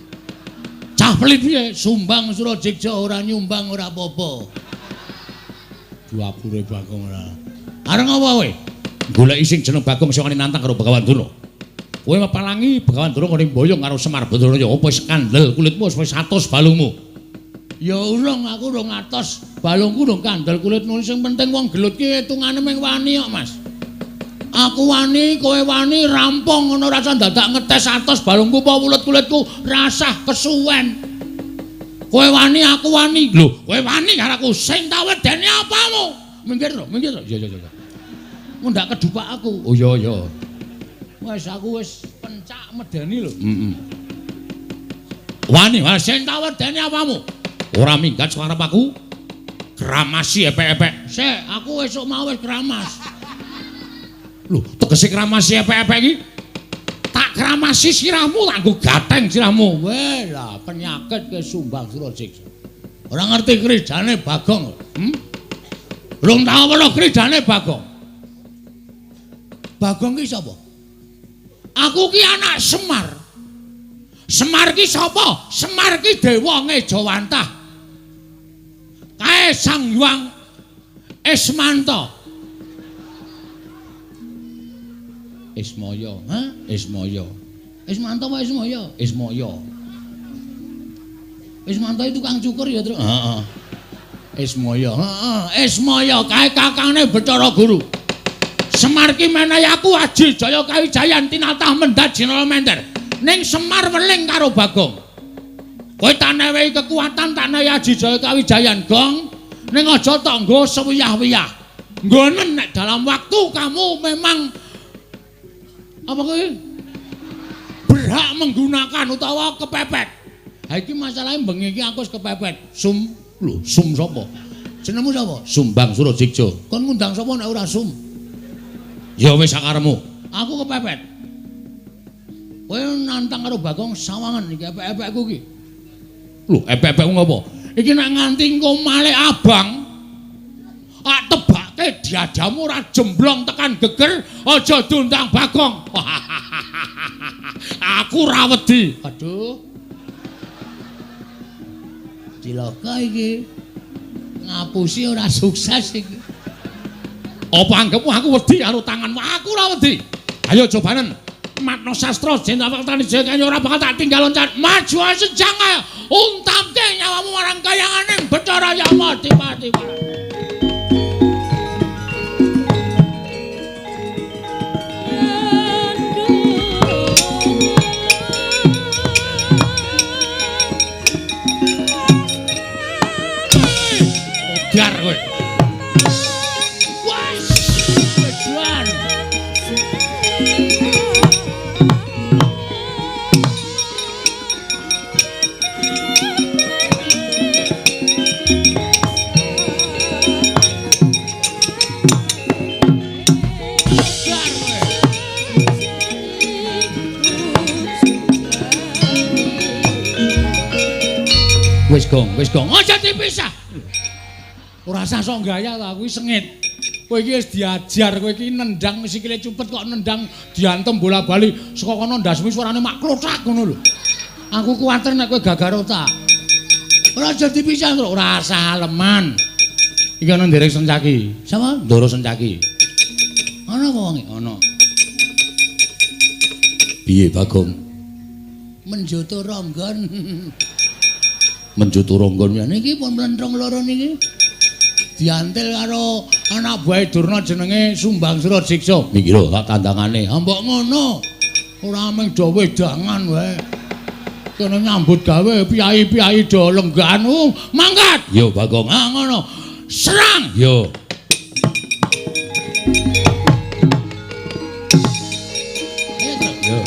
Cah pelit piye? Sumbang Surajeksa ora nyumbang ora apa-apa. Dapure Bagong ora. Areng apa kowe? Goleki sing jeneng Bagong sing wani nantang karo Begawan Durna. Kowe mapalangi Begawan Durna ngene mboyong karo Semar Badranaya. Apa wis kandel kulitmu wis 100 balungmu? Ya urung, aku urung atos. Balungku urung kandel kulitmu. Sing penting wong gelut ki hitungane mung wani kok, Mas. Aku wani, kowe wani, rampung ngono rasa dadak ngetes atos balungku apa wulet kulitku, rasah kesuwen. Kowe wani, aku wani. Lho, kowe wani karo aku. Sing tak wedeni apamu? Minggir to, minggir to. Iya, iya, iya. Mundak kedupak aku. Oh iya, iya. Wis aku wis pencak medeni lho. Heeh. Wani, wah sing tak wedeni apamu? Ora minggat saka arep aku. Kramasi epek-epek. Sik, aku esuk mau wis kramas. Lho, tegese kramasi epek-epek iki? Tak kramasi sirahmu, tak nggo gateng sirahmu. Weh lah, penyakit ke Sumbang Surajeksa. Ora ngerti kridane Bagong. Hmm? Rung tau weruh kridane Bagong. Bagong ki sapa? Aku ki anak Semar. Semar ki sapa? Semar ki dewa ngejawantah. Kae Sang Hyang Ismanta. Ismaya, ha? Ismaya. Ismanta apa Ismaya? Ismaya. Ismanta itu tukang cukur ya, Truk? Heeh. Ismaya, heeh. Ismaya kae kakangne Bathara Guru. Semar ki menehi aku aji jaya kawijayan tinatah mendhat jinala mender. Ning Semar weling karo Bagong. Kowe tak newehi kekuatan, tak newehi aji jaya kawijayan, Gong. Ning aja tok nggo sewiyah-wiyah. Nggonen nek dalam waktu kamu memang apa kowe berhak menggunakan utawa kepepet. Ha iki masalahe bengi iki aku wis kepepet. Sum, lho, sum sapa? Jenengmu sapa? Sumbang Surajeksa. Kon ngundang sapa nek ora sum? Ya wis sakarepmu. Aku kepepet. Kowe nantang karo Bagong sawangan iki epek-epekku iki. Lho, epek-epekmu ngopo? Iki nek nganti engko malik abang, tak tebake diadamu ora jemblong tekan geger, aja diundang Bagong. Aku ora wedi. Aduh. Cilaka iki. Ngapusi ora sukses iki. Apa anggepmu aku wedi karo tanganmu? Aku ora wedi. Ayo cobanen. Matno sastra jeneng waktane jaya ora bakal tak tinggal loncat. Maju sejang ayo. Untamke nyawamu marang kayanganing Bathara Yama Dipati. Wis gong, wis gong. Aja dipisah. Ora usah sok gaya ta, kuwi sengit. Kowe iki wis diajar, kowe iki nendang sikile cupet kok nendang diantem bola-bali saka kono ndasmu suarane mak klothak ngono lho. Aku kuwatir nek kowe gagar otak. Ora aja dipisah, ora usah aleman. Iki ana nderek Sencaki. Sapa? Ndoro Sencaki. Ana apa wonge? Ana. Piye Bagong? Menjoto Ronggon. Menjoto Ronggon niki pun mlentrung loro niki. Diantil karo anak buahe Durna jenenge Sumbang Surajiksa. Niki lho tak tandangane. Ha mbok ngono. Ora mung do wedangan wae. Kene nyambut gawe piyai-piyai do lenggahan. Mangkat. Yo Bagong. Ha ngono. Serang. Yo. Yo.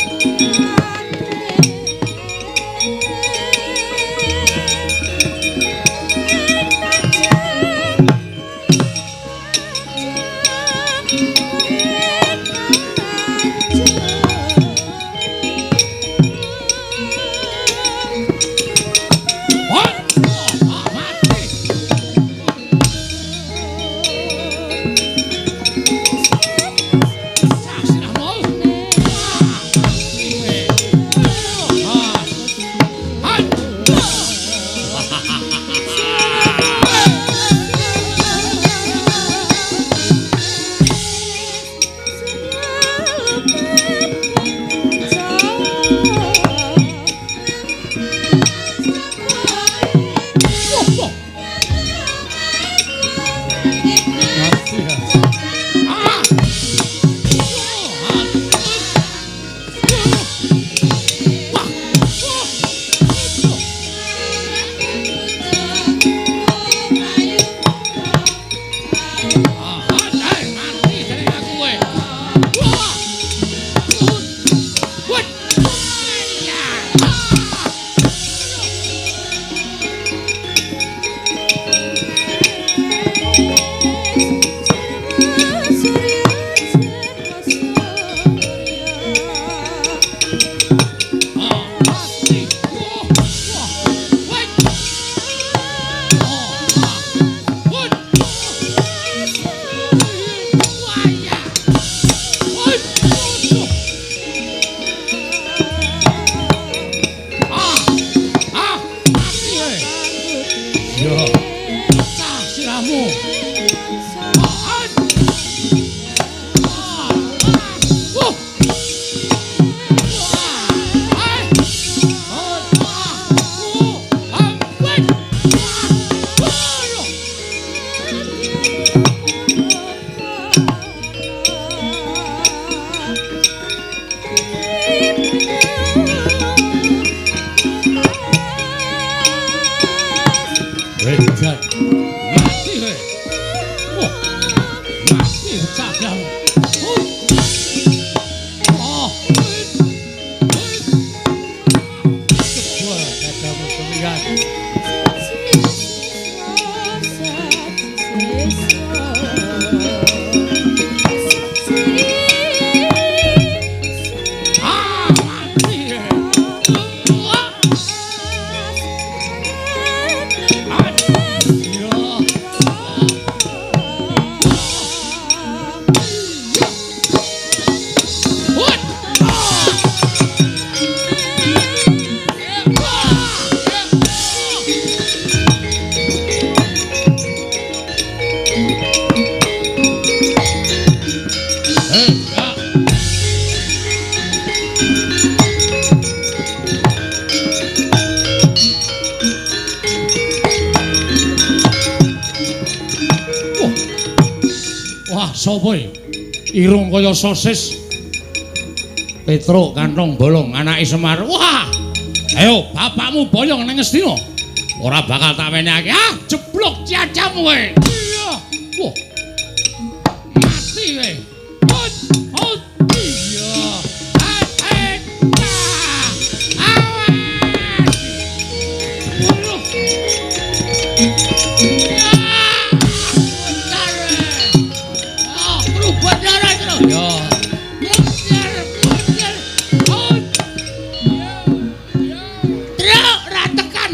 Sapa iki? Irung kaya sosis. Petruk kantong bolong anake Semar. Wah! Ayo bapakmu boyong nang Ngastina. Ora bakal tak wenehake. Ah, jeblok cacamu kowe. Iya. Wah. Mati kowe. Hot, hot. Iya. Ah, awas. Waduh. Truk ra tekan.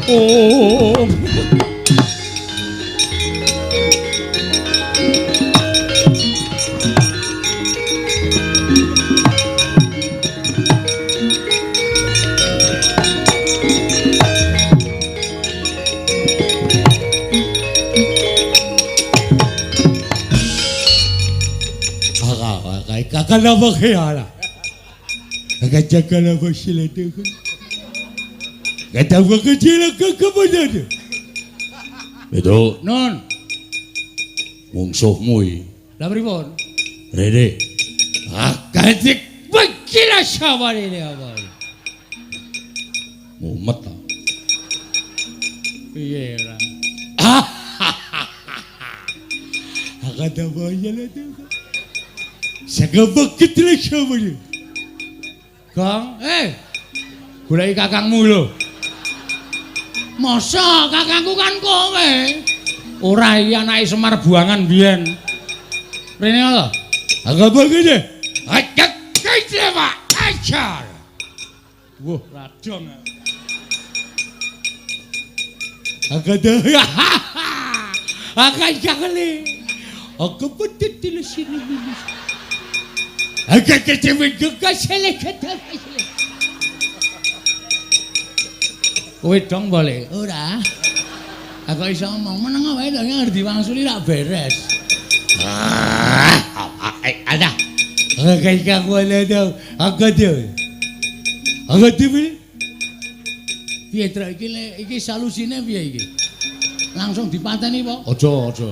Om. Betul. Non. Mungsuhmu iki. Lah pripun? Rene. Akadik bekila sawale apa. Mumet ta. Piye ora? Gong, goleki kakangmu lho. Masa kakangku kan kowe? Ora iki anake Semar buangan biyen. Rene lho. Wah, radong. Kowe dong boleh? Ora. Aku iso ngomong meneng wae to ngerti wangsuli rak beres. Ada. Piye Truk iki iki solusine piye iki? Langsung dipateni apa? Aja, aja.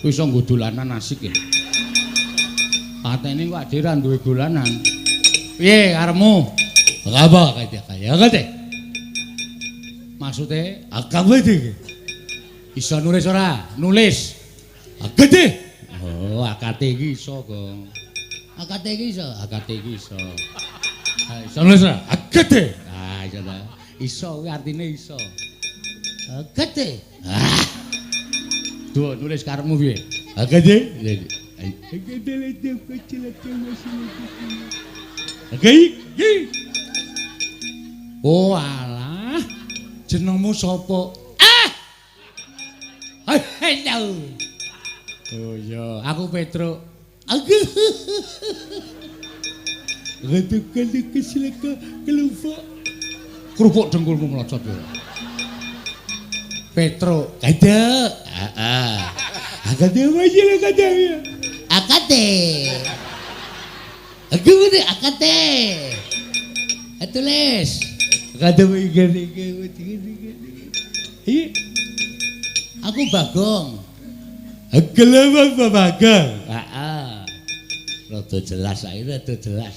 Kuwi iso nggo dolanan asik ya. Pateni kok dhewe ra duwe dolanan. Piye karepmu? Apa kaya Maksude iso nulis ora? Nulis. Oh, AKT iki iso, Gong. AKT iki iso, AKT iki iso. Ha, iso nulis ora? AKT. Ah, iso ta. Iso kuwi artine iso. AKT. Ah. Duh, nulis karepmu piye? AKT. Oh alah. Jenengmu sapa? Ah. Hello. Oh iya, aku Petruk. Kerupuk dengkulmu mlocot ya. Petruk. Kadek. Heeh. Akate. Aku ngene akate. Tulis. Aku Bagong. Heeh. Rada jelas ae, rada jelas.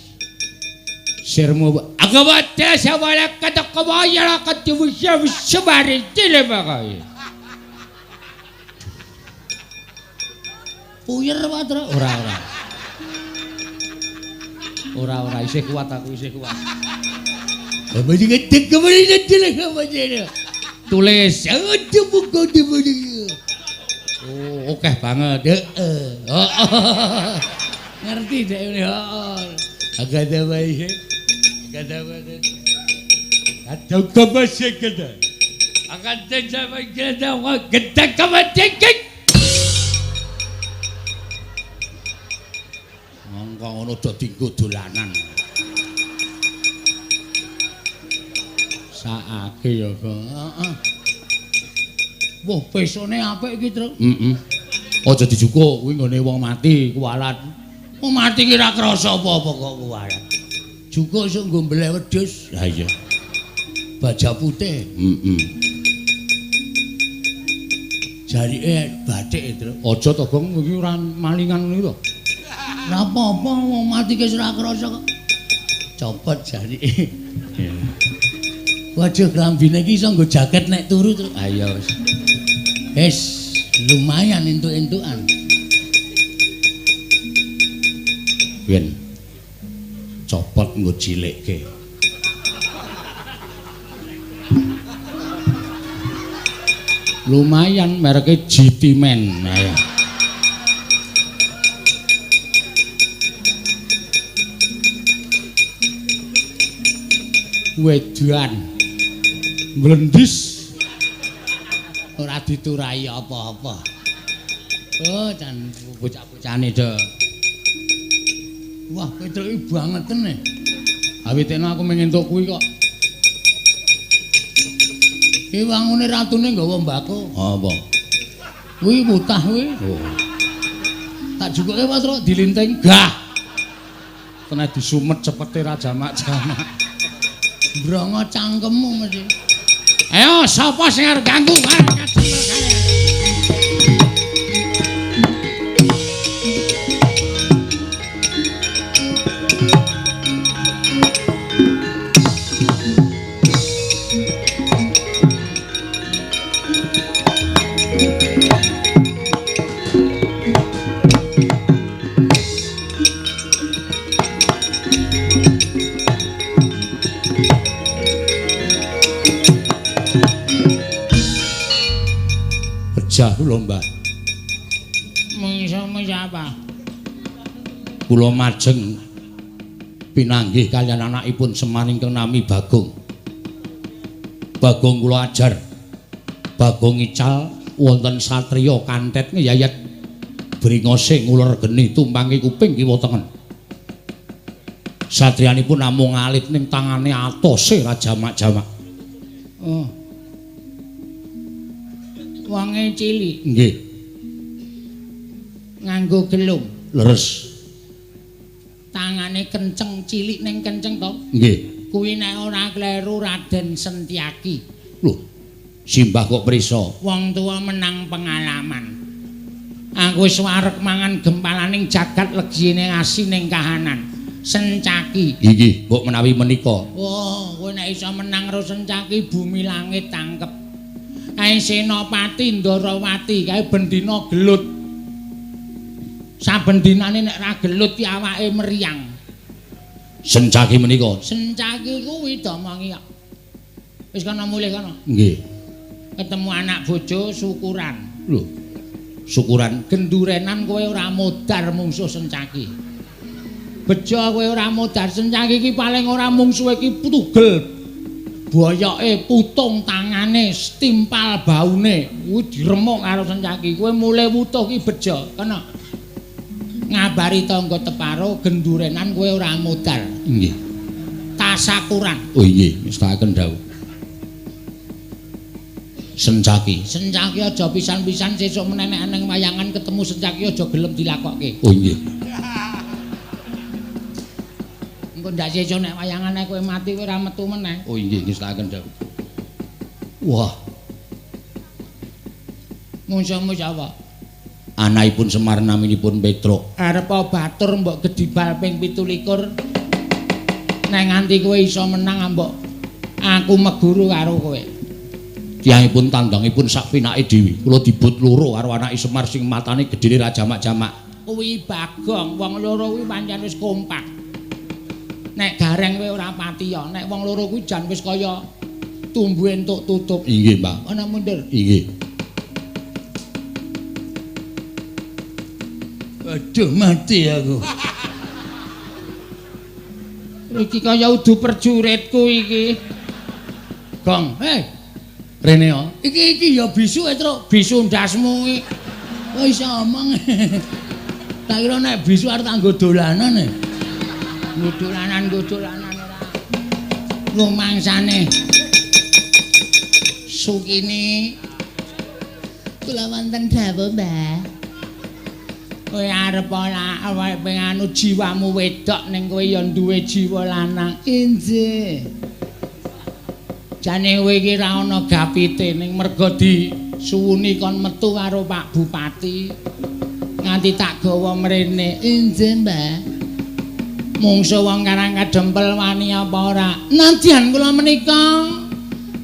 Sirmu aku wate sawala katakawaya katiwusya wusabari tilebakae. Puyer wae, Truk. Ora ora. Ora ora isih kuat aku isih kuat. Tulis. Oh, akeh banget. Heeh. Ngerti dek ngene, heeh. Mongko ngono do dinggo dolanan. Saake ya, Gong. Heeh. Wah, pesone apik iki, Truk. Heeh. Aja dijukuk kuwi nggone wong mati kuwalat. Wong mati ki ora krasa apa-apa kok kuwalat. Jukuk iso nggo mbeleh wedhus. Lah iya. Baja putih. Heeh. Jarike bathik, Truk. Aja to, Gong, iki ora malingan ngono to. Ora apa-apa wong mati ki ora krasa kok. Copot jarike. Waduh, klambine iki iso nggo jaket nek turu, Truk. Ah iya wis. Wis, lumayan entuk-entukan. Ben copot nggo cilikke. Lumayan mereke GT Man. Ayo. Wedan. Mlendis. Ora diturai apa-apa. Oh, jan bocah-bocahane do. Wah, Petruk iki bangeten e. Awitene aku mung entuk kuwi kok. Iki wangune ratune nggawa mbako. Apa? Kuwi mutah kuwi. Oh. Tak jukuke Petruk dilinting. Gah. Kena disumet cepete ra jamak-jamak. Mbrongo cangkemmu mesti. Ayo sapa sing arep ganggu arep kadempel kae. Pejah kula, Mbah. Mungsuhmu sapa? Kula majeng pinanggih kaliyan anakipun Semar ingkang nami Bagong. Bagong kula ajar. Bagong ical wonten satriya kantet ngeyayat bringose nguler geni tumpangi kuping kiwa tengen. Satriyanipun namung alit ning tangane atose ra jamak-jamak. Oh. Wonge cilik. Nggih. Nganggo gelung. Leres. Tangane kenceng, cilik ning kenceng to? Nggih. Kuwi nek ora kleru Raden Sentiaki. Lho, simbah kok prisa? Wong tuwa menang pengalaman. Aku wis wareg mangan gempalaning jagat legine asining kahanan. Sencaki. Inggih, mbok menawi menika. Oh, kowe nek iso menang karo Sencaki bumi langit tangkep. Kae Senopati Ndarawati kae bendina gelut. Saben dinane nek ra gelut ki awake meriang. Sencaki menika. Sencaki kuwi domongi kok. Wis kono mulih kono. Nggih. Ketemu anak bojo syukuran. Lho. Syukuran gendurenan kowe ora modar mungsuh Sencaki. Bejo kowe ora modar Sencaki iki paling ora mungsuhe iki tugel. Boyoke putung tangane, stimpal baune, kuwi diremuk karo Sencaki. Kowe mulih wutuh ki bejo, kena. Ngabari tangga teparo gendurenan kowe ora modar. Nggih. Tasakuran. Oh nggih, ngestakaken dawuh. Sencaki. Sencaki aja pisan-pisan sesuk menenek nang wayangan ketemu Sencaki aja gelem dilakokke. Oh nggih. Engko ndak sesuk nek wayangane kowe mati kowe ora metu meneh. Oh nggih, ngestakaken dawuh. Wah. Mungsuhmu sapa? Anakipun Semar naminipun Petruk. Arep batur mbok gedibal ping 27. Nek nganti kowe iso menang mbok aku meguru karo kowe. Tiyangipun tandangipun sak pinake dhewe. Kula dibut loro karo anake Semar sing matane gedene ra jamak-jamak. Kuwi Bagong, wong loro kuwi pancen wis kompak. Nek gareng kowe ora patiya, nek wong loro kuwi jan wis kaya tumbu entuk tutup. Inggih, Mbah. Ana mundur. Inggih. Aduh, mati aku. Iki kaya udu perjuritku iki. Gong, hei. Rene yo. Iki iki ya bisu e, Truk. Bisu ndasmu iki. Kok iso omong. Tak kira nek bisu arep tak nggo dolanan e. Nggo dolanan, nggo dolanan ora. Rumangsane. Sukini. Kula wonten dawuh, Mbah. Kowe arep ora awake penganu jiwamu wedok ning kowe ya duwe jiwa lanang. Injih. Jane kowe iki ra ana gapite ning merga disuwuni kon metu karo Pak Bupati. Nganti tak gawa mrene. Injih, Mbah. Mungsuh wong Karang Kadempel wani apa ora? Nadyan kula menika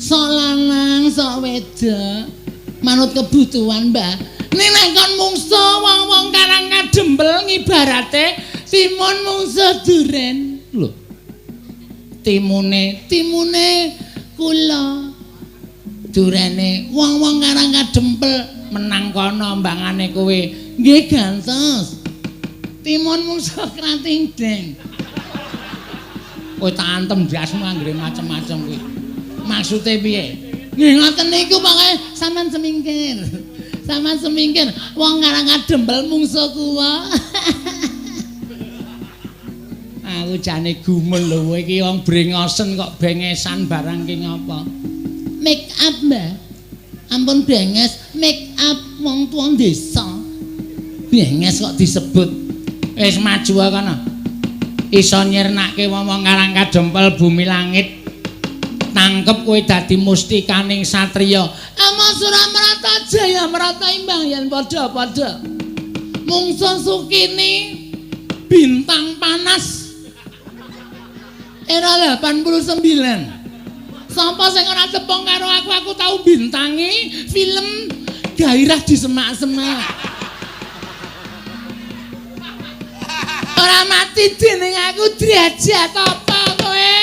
sok lanang, sok wedok, manut kebutuhan, Mbah. Ning nek kon mungsuh wong-wong Karang Kadempel ngibarate timun mungsuh duren. Lho. Timune, timune kula. Durene wong-wong Karang Kadempel menang kono mbangane kowe. Nggih gantos. Timun mungsuh krating deng. Kowe tak antem ndasmu anggere macem-macem kuwi. Maksude piye? Nggih ngoten niku pokoke sampean semingkir. Sampean semingkir wong Karang Kadempel mungsuh kuwa. Aku jane gumun lho kowe iki wong brengosen kok bengesan barang ki ngapa? Make up, Mbah. Ampun benges, make up wong tuwa desa. Benges kok disebut. Wis maju kono. Iso nyirnake wong-wong Karang Kadempel bumi langit. Tangkep kowe dadi mustikaning satriya. Ama Suramarata Jaya Marata imbang yen padha-padha. Mungsuh Sukini bintang panas. Era 89. Sapa sing ora tepung karo aku, aku tau bintangi film Gairah di Semak-semak. Ora mati dening aku derajat apa kowe?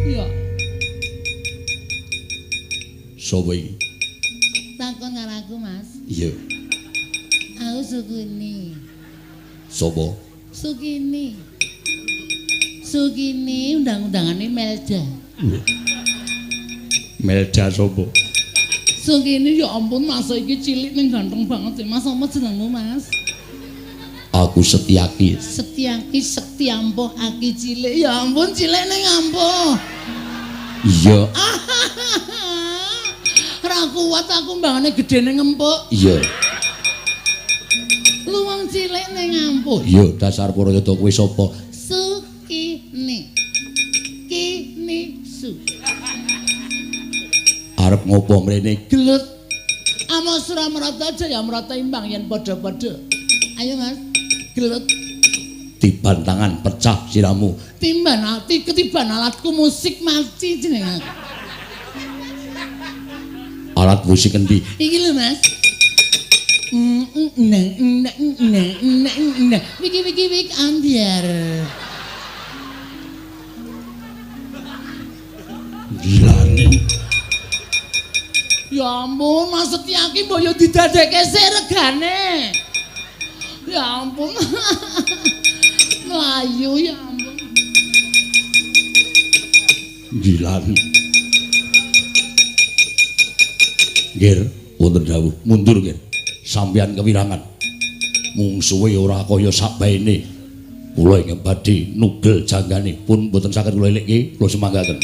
Ya. Sopo iki? Takon karo aku, Mas. Iya. Aku Sukini. Sopo? Sukini. Sukini undang-undangane Melda. Melda sopo? Sukini ya ampun Mas iki cilik ning ganteng banget ya Mas. Apa jenengmu Mas? Aku Setyaki. Setyaki sekti ampuh aki cilik. Ya ampun cilik ning ampuh. Iya. Ora kuat aku mbangane gedene ngempuk. Iya. Lu wong cilik ning ampuh. Iya, dasar Purayada kowe sapa? Sukini. Kini su. Arep ngopo mrene? Gelut. Ama Suramarata Jaya Marata imbang yen padha-padha. Ayo Mas, gelut. Tiban tangan pecah siramu. Timban ati ketiban alatku musik mati jeneng aku. Alat musik endi? Iki lho Mas. Nah. Wiki wiki wik ambiar. Gilane. Ya ampun, Mas Setyaki mbok yo didadekke sik regane. Ya ampun. Mlayu ya ampun. Gilane. Nggih, wonten dawuh, mundur nggih. Sampeyan kewirangan. Mungsuhe ora kaya sakbaene. Kula ingkang badhe nugel janggane pun mboten saged kula elikke, kula semanggaken.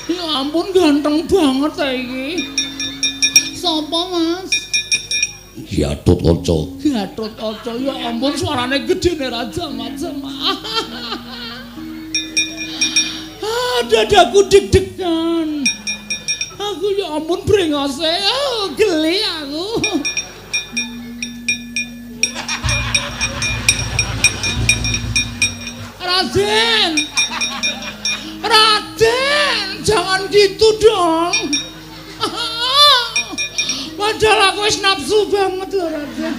Ya ampun ganteng banget ta iki. Sapa, Mas? Gatot Kaca. Gatot Kaca ya ampun suarane gedene raja macam. Dadaku deg-degan. Aku ya ampun brengose, oh, geli aku. Raden. Raden, jangan gitu dong. Padahal aku wis nafsu banget loh Raden.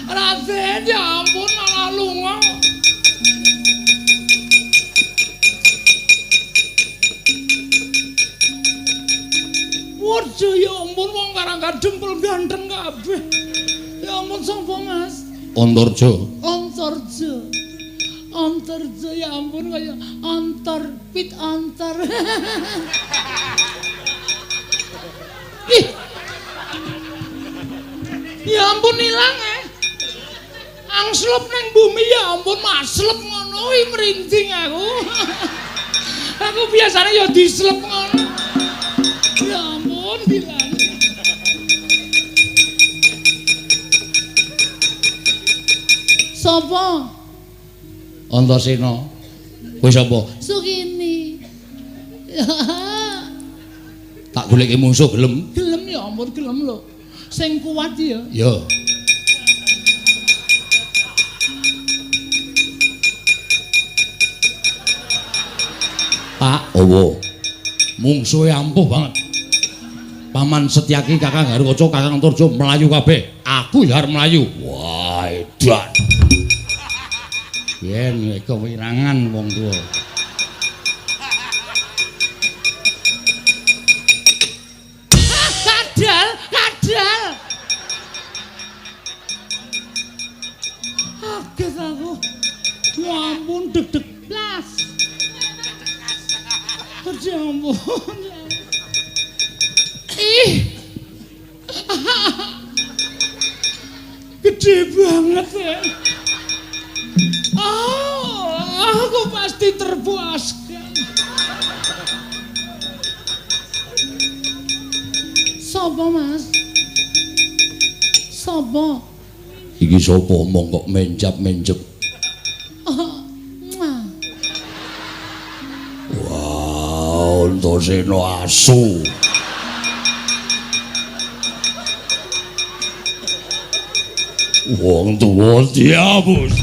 Raden, ya ampun malah lunga. Waduh, ya ampun wong Karang Kadempel ganteng kabeh. Ya ampun sapa Mas? Antarja. Antarja. Antarja ya ampun kaya antar pit antar. Ih. Ya ampun ilang eh. Angslep ning bumi ya ampun maslep ngono kuwi merinding aku. Aku biasanya ya dislep ngono. Ya ampun bilang. Sopo? Antasena. Kowe sapa? Sukini. Tak goleki mungsuh gelem. Gelem ya ampun gelem lho. Sing kuat ya. Ya. Pak Owo. Mungsuhe ampuh banget. Paman Setyaki, Kakang Garukaca, Kakang Antarja mlayu kabeh. Aku ya arep mlayu. Wah, edan. Yen kewirangan wong tuwa. ampun. Ih. Gede banget ya. Oh, aku pasti terpuaskan. Sopo, Mas? Sopo? Iki sapa omong kok menjap-menjep? Oh, muah. Wah, Antasena asu. Wong tuwa diapus.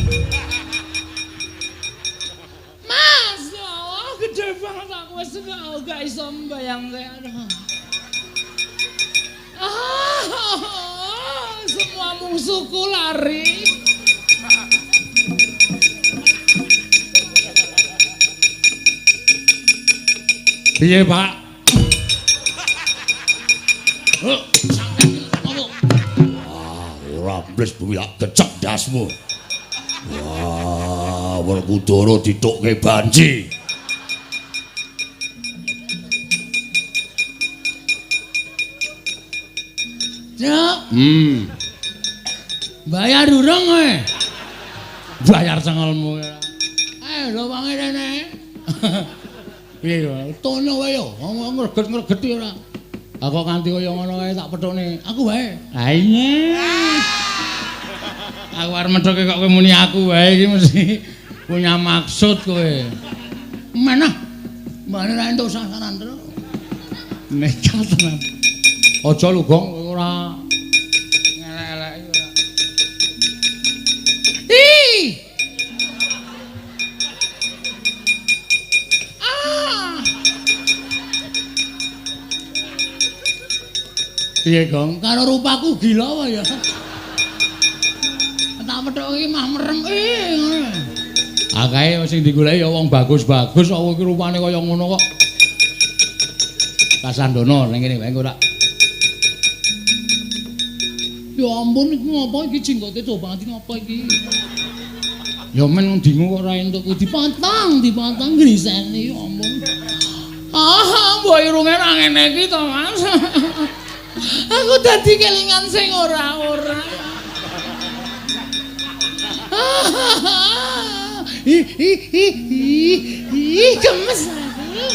Mas, oh, gede banget aku wis gak iso mbayangke. Ah, semua musuhku lari. Piye, Pak? Wah, ora mbles bumi tak kecek ndasmu. Wah, Werkudara ditukke banci. Cuk. Bayar urung kowe? Bayar cengelmu. Lho wonge rene. Piye yo? Tono wae yo, ngomong ngreget-ngregeti ora. Lah kok nganti kaya ngono kae tak pethukne. Aku wae. Ha iya. Aku arep methuke kok kowe muni aku wae iki mesti punya maksud kowe. Menah. Mbane ra entuk sasaran terus. Nekat tenan. Aja lho, Gong, kowe ora ngelek-eleki ora. Ih. Ah. Piye, Gong? Karo rupaku gila apa ya? Tak methuke iki mah merem ngono. Ah kae sing digoleki ya wong bagus-bagus kok iki rupane kaya ngono kok. Kasandono ning kene wae engko tak. Ya ampun iki ngopo iki jenggote dawa banget iki ngopo iki? Ya men dingu kok ora entuk kuwi dipotong, dipotong griseni ya ampun. Ah, mbok irunge ra ngene iki to, Mas. Aku dadi kelingan sing ora-ora. Ih ih ih ih ih gemes aku.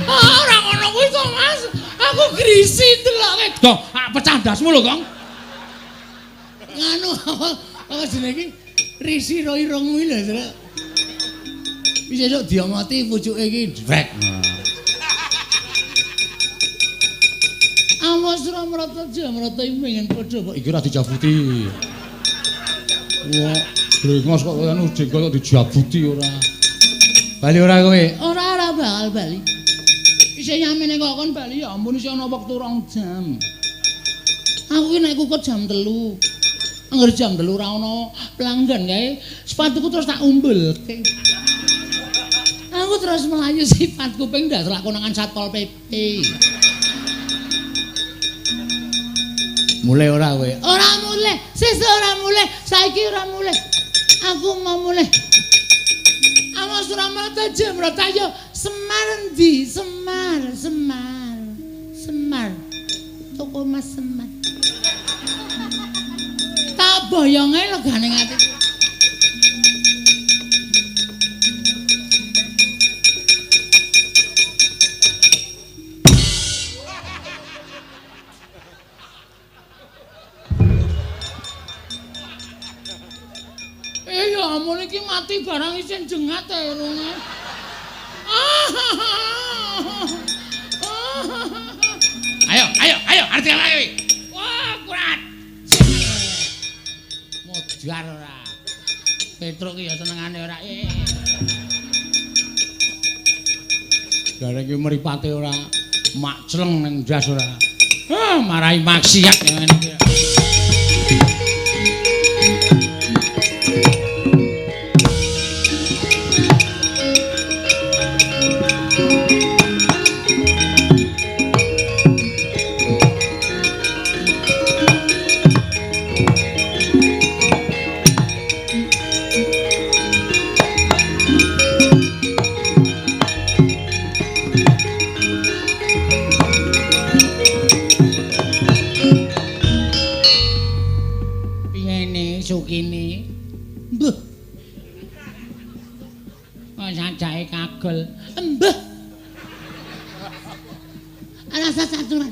Ah, ora ngono kuwi to, Mas. Aku grisi ndeloke. Gong, pecah ndasmu lho, Gong. Nganu apa jenenge iki? Risi ro irungmu lho, Truk. Wis esuk diomoti pucuke iki drek. Awas ora mrata jamrata iki pengen padha kok iki ora dijabuti. Wah, brengos kok anu jenggot kok dijabuti ora. Bali ora kowe? Ora ora bakal bali. Isih nyamene kok kon bali ya ampun isih ana wektu 2 jam. Aku ki nek kukut jam 3. Angger jam 3 ora ana pelanggan kae, sepatuku terus tak umbulke. Aku terus melayu sifat kuping ndak lakonangan Satpol PP. Mulai ora kowe? Ora mulai, sesuk ora mulai, saiki ora mulai. Aku mau mulai. Awas ora mrata jemrata yo Semar endi? Semar, Semar. Semar. Toko Mas Semar. Tak boyonge legane ati. Ya ampun iki mati barang isih jengat e irunge. Ayo, ayo, ayo, arti lagi. Wah, kurat. Modar ora. Petruk ki ya senengane ora. Gareng ki mripate ora makcleng ning ndas ora. Ah, marai maksiat ngene iki. Mbah. Kok sajake kagol. Mbah. Rasa caturan.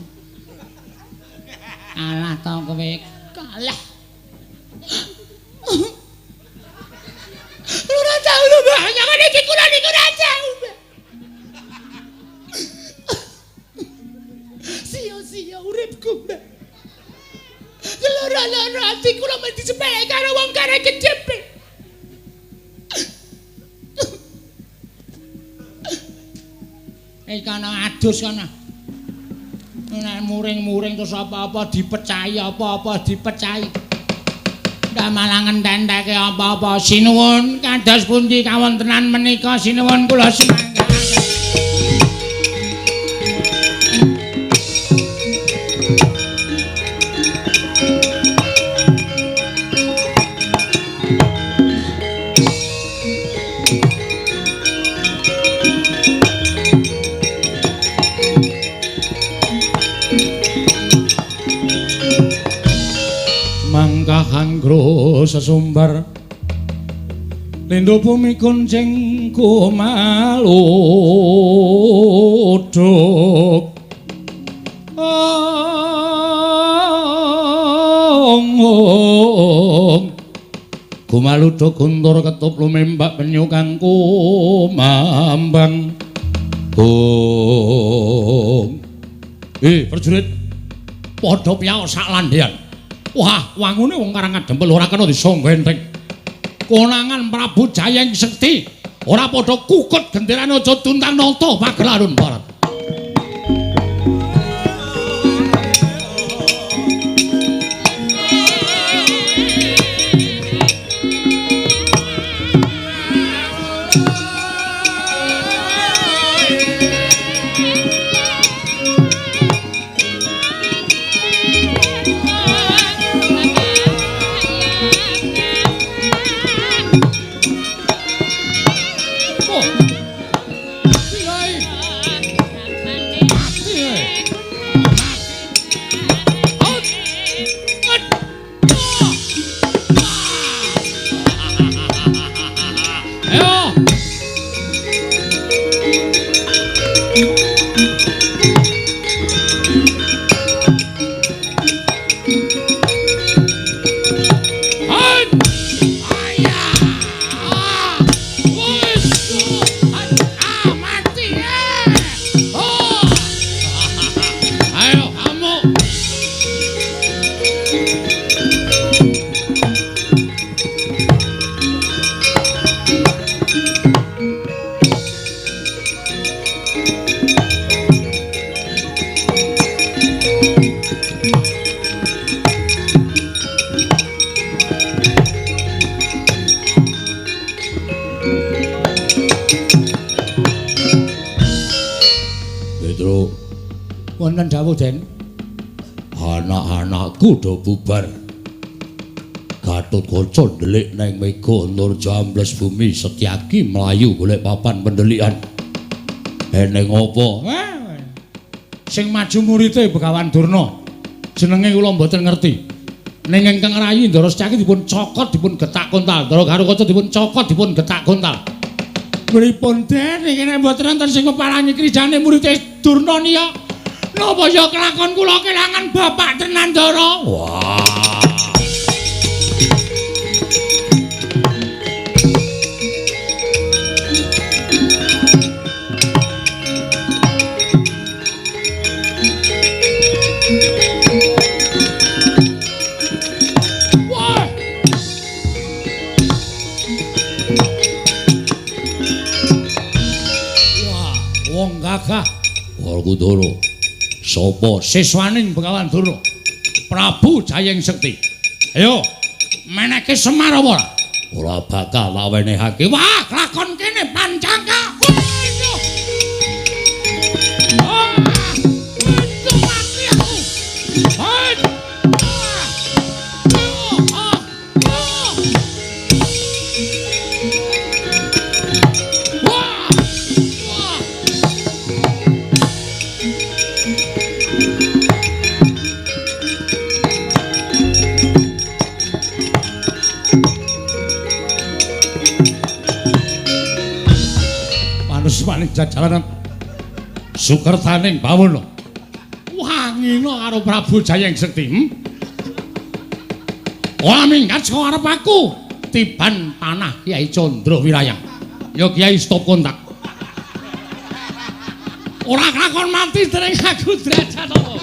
Kalah to kowe. Kalah. Ora tau lho, Mbah. Jangan iki kula niku ora tau, Mbah. Sia-sia uripku, Mbah. Loro-loro ati kula mesti disepelek karo wong kare kejepit. Kana adus kana. Nek muring-muring terus apa-apa dipecahi, apa-apa dipecahi. Ndak malah ngententekke apa-apa. Sinuwun kados pundi kawontenan menika sinuwun kula sumangga. Mangkahangro sesumbar lindo bumi kuncing kumaluduk ong kumaluduk guntur ketup lumembak penyu kang kumambang. Ong prajurit padha piyaok sak landhean. Wah, wangune wong Karang Kadempel ora kena disangga enteng. Konangan Prabu Jayeng Sekti ora padha kukut genderane aja tuntang nata pagelarun barat. Wonten dawuh, Den. Anak-anakku do bubar. Gatotkaca ndelik neng mega nur jambles bumi Setyaki mlayu golek papan pendelikan. Eneng apa? Sing maju murite Begawan Durna. Jenenge kula mboten ngerti. Ning ingkang rayi Ndara Setyaki dipun cokot dipun getak kontal. Ndara Garukaca dipun cokot dipun getak kontal. Pripun Den iki nek mboten wonten sing keparangi krijane murite Durna niya. Napa ya kelakon kula kelangan bapak tenan Ndara? Wah. Wah. Wah, wong gagah. Werkudara. Sapa siswaning Begawan Durna? Prabu Jayeng Sekti. Ayo, meneke Semar apa ora? Ora bakal tak wenehake. Wah, lakon kene pancangka. Waduh. Ah, waduh mati aku. Hai. Wah. Wah. Sukertaning jajalanan sukertaning bawana. Wangina karo Prabu Jayeng Sekti. Ora minggat saka arep aku. Tiban panah Kyai Candra Wirayang. Ya Kyai stop kontak. Ora kakon mati dening aku derajat apa.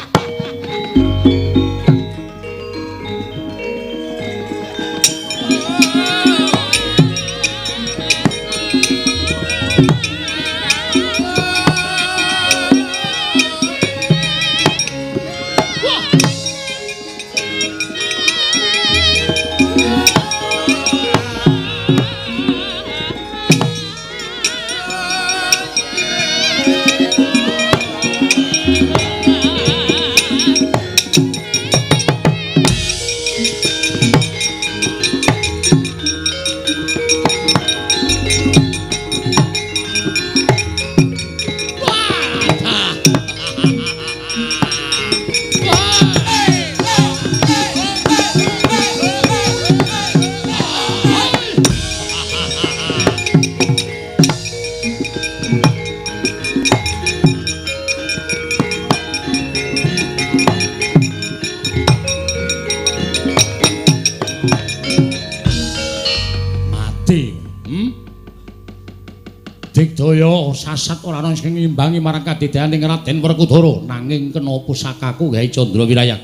Digdaya sasat ora ana sing ngimbangi marang kadidyaning Raden Werkudara, nanging kena pusakaku gawe Candra Wirayang.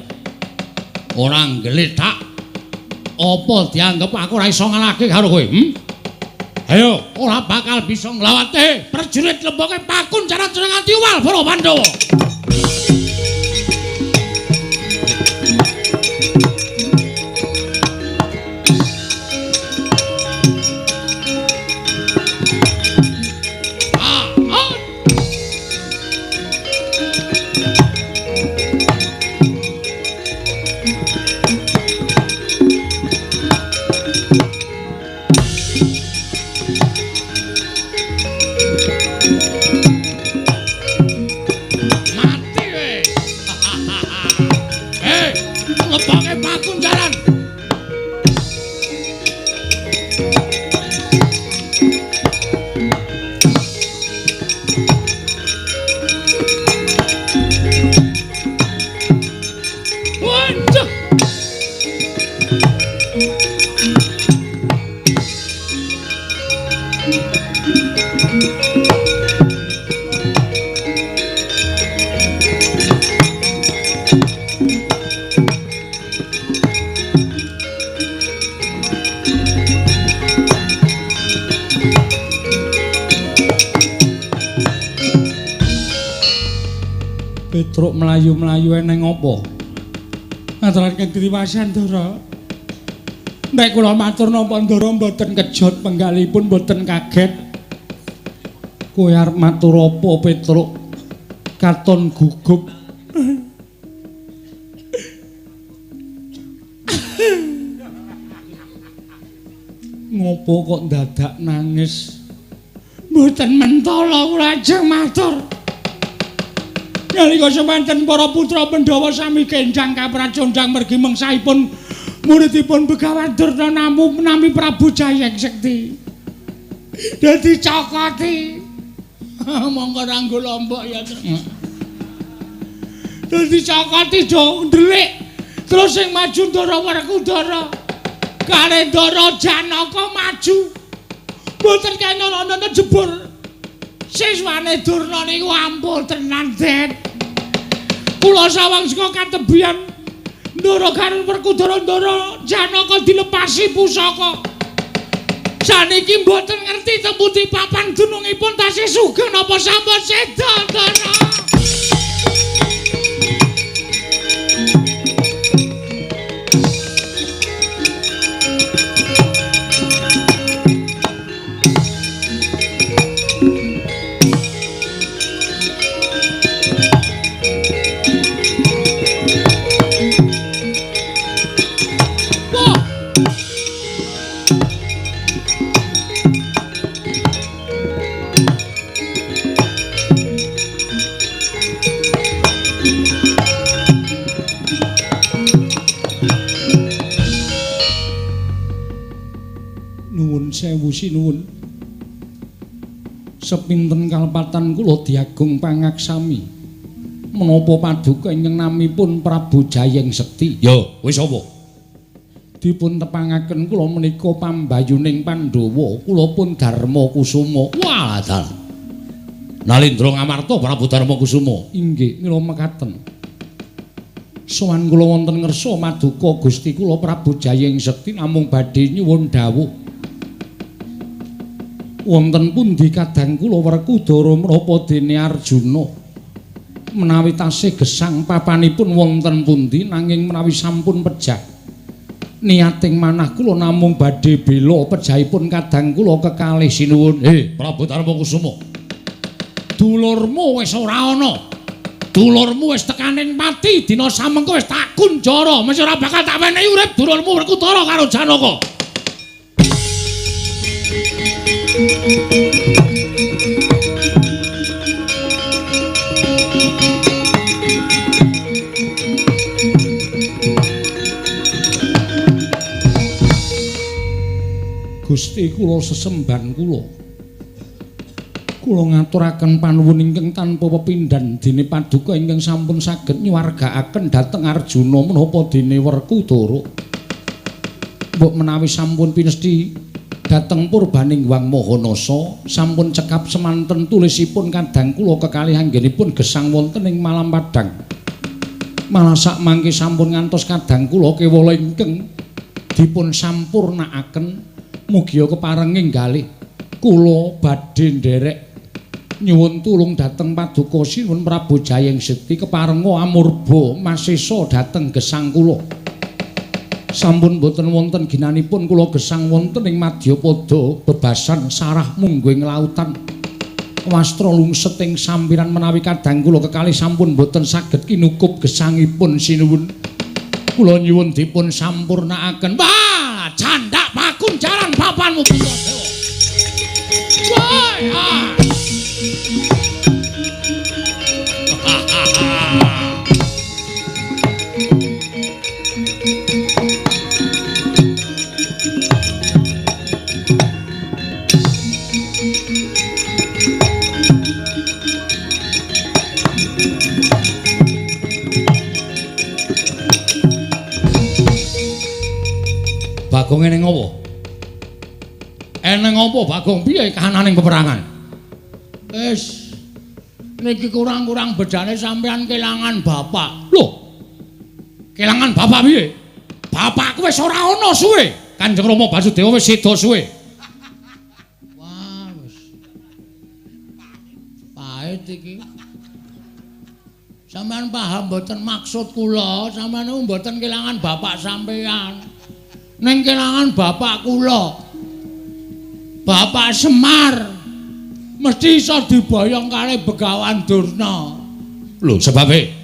Ora nggletak. Apa dianggep aku ora iso ngalahke karo kowe? Ayo, ora bakal bisa nglawate. Prajurit lemboke pakun jaran nganti uwal para Pandhawa. Petruk mlayu-mlayu eneng apa? Ngaturaken ketiwasan, Ndara. Nek kula matur napa Ndara mboten kejot penggalipun mboten kaget. Kowe arep matur apa, Petruk? Katon gugup. Ngopo kok dadak nangis? Mboten mentala kula ajeng matur. Nalika semanten para putra Pandhawa sami kenjang kapracondang mergi mengsahipun muridipun Begawan Durna nami Prabu Jayeng Sekti. Dadi cokoti. Monggo ranggo lombok ya. Dadi cokoti do ndelik. Terus sing maju Ndara Werkudara. Kare Ndara Janaka maju. Mboten kena ana jebur. Siswane Durna niku ampun tenan, Det. Kula sawang saka katebian Ndara karo Werkudara Ndara Janaka dilepasi pusaka. Saniki mboten ngerti teng pundi papan dunungipun tasih sugeng napa sampun seda, Ndara. Nuwun sewu sinuwun. Sepinten kalepatan kula diagung pangaksami. Menapa paduka ingkang namipun Prabu Jayeng Sekti? Ya, wis apa? Dipun tepangaken kula menika pambayuning Pandhawa, kula pun Darma Kusuma. Wah, dalah. Nalindra Ngamarta Prabu Darma Kusuma. Inggih, mila mekaten. Sowan kula wonten ngersa maduka Gusti kula Prabu Jayeng Sekti namung badhe nyuwun dawuh. Wonten pundi kadang kula Werkudara menapa dene Arjuna? Menawi tasih gesang papanipun wonten pundi nanging menawi sampun pejah niating manah kula namung badhe bela pejahipun kadang kula kekalih sinuwun. Prabu Darma Kusuma, dulurmu wis ora ana. Dulurmu wis tekaning pati dina samengko wis tak kunjara, mesti ora bakal tak wenehi urip dulurmu Werkudara karo Janaka. Gusti kula sesembahan kula. Kula ngaturaken panuwun ingkang tanpa pepindhan dene paduka ingkang sampun saged nyuwargaaken dhateng Arjuna menapa dene Werkudara. Mbok menawi sampun pinesti dhateng purbaning Hyang Mahanasa sampun cekap semanten tulisipun kadang kula kekalih anggenipun gesang wonten ing Malam Padang. Malah sak mangke sampun ngantos kadang kula kewala ingkang dipun sampurnaaken mugia keparenging galih kula badhe nderek nyuwun tulung dhateng paduka Sinuwun Prabu Jayeng Sekti keparenga amurba masesa dhateng gesang kula. Sampun boten wonten ginanipun kula gesang wonten ing madyapada bebasan sarah mungguing lautan. Wastra lungset ing sampiran menawi kadang kula kekalih sampun boten saged kinukup gesangipun sinuwun. Kula nyuwun dipun sampurnaaken. Wah, candak pakunjaran papanmu Puntadewa. Woi, ah. Bagong eneng apa? Eneng apa Bagong? Piye kahananing peperangan? Wis niki kurang-kurang bedane sampean kelangan bapak. Lho. Kelangan bapak piye? Bapakku wis ora ana suwe. Kanjeng Rama Basudewa wis seda suwe. Wah, wis. Pahit iki. Sampean paham mboten maksud kula? Sampean niku mboten kelangan bapak sampean. Ning kelangan bapak kula. Bapak Semar mesti iso diboyong kali Begawan Durna. Lho, sebabe?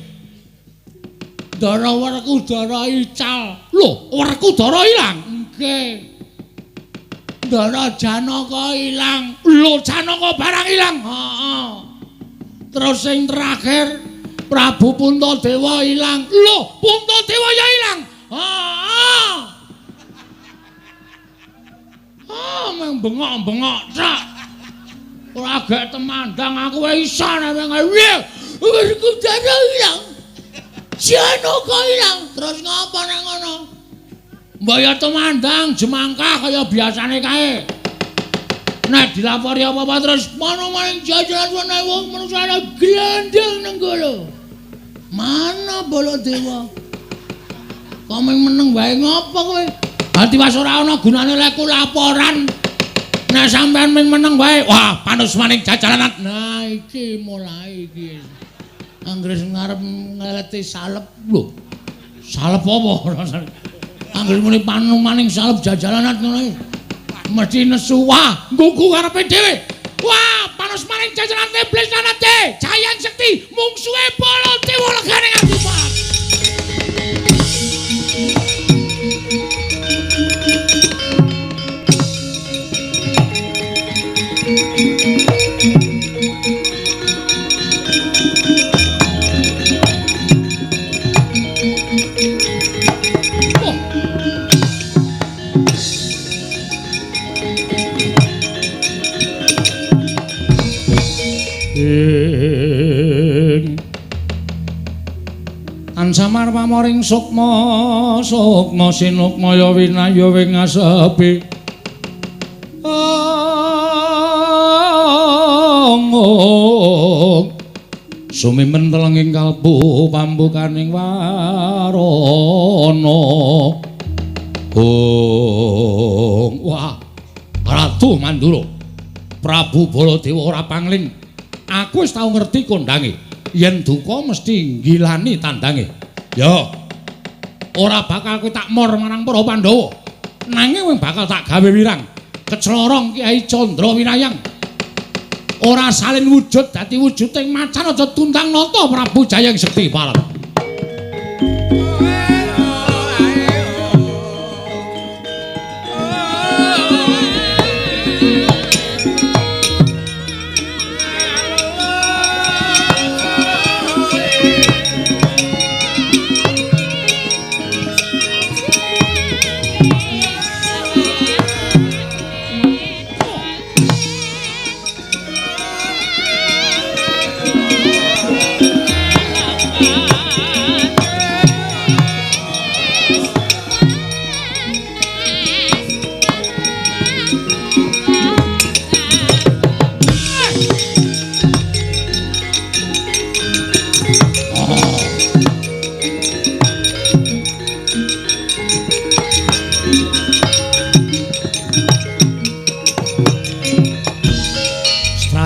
Ndara Werkudara ical. Lho, Werkudara ilang? Nggih. Ndara Janaka ilang. Lho, Janaka barang ilang. Heeh. Terus sing terakhir Prabu Puntadewa ilang. Lho, Puntadewa ya ilang. Heeh. Ah, meng bengok-bengok tok. Ora gek temandang aku wae iso nek piye. Werkudara ilang. Janaka ilang. Terus ngapa nang ngono? Mbok ya temandang jemangkah kaya biasane kae. Nek dilapori apa-apa terus mono maning jajaran ana wong manungsa glandang nang kono. Mana Baladewa? Kok meng meneng wae ngopo kowe? Ati was ora ana gunane lek laporan. Nek sampean ming meneng wae, wah panusmaning jajalanan. Nah iki mulai iki. Anggere ngarep ngeleti salep lho. Salep apa? Anggere muni panumaning salep jajalanan ngono iki. Mesti nesu wah, nggugu karepe dhewe. Wah, panusmaning jajalanan iblis lanate, Jayeng Sekti mungsuhe Baladewa legane nganti pat. Sing Ansamar pamoring sukma sukma sinukmaya winaya wing asepi ong sumimen telenging kalbu pambukaning warana. Ong wah Ratu Mandura Prabu Baladewa ora pangling. Aku wis tau ngerti kondange. Yen duka mesti nggilani tandange. Ya. Ora bakal kowe tak mor marang para Pandhawa. Nanging kowe bakal tak gawe wirang. Keclorong Kyai Candra Winayang. Ora salin wujud dadi wujuding macan aja tundang nata Prabu Jayeng Sekti Parang.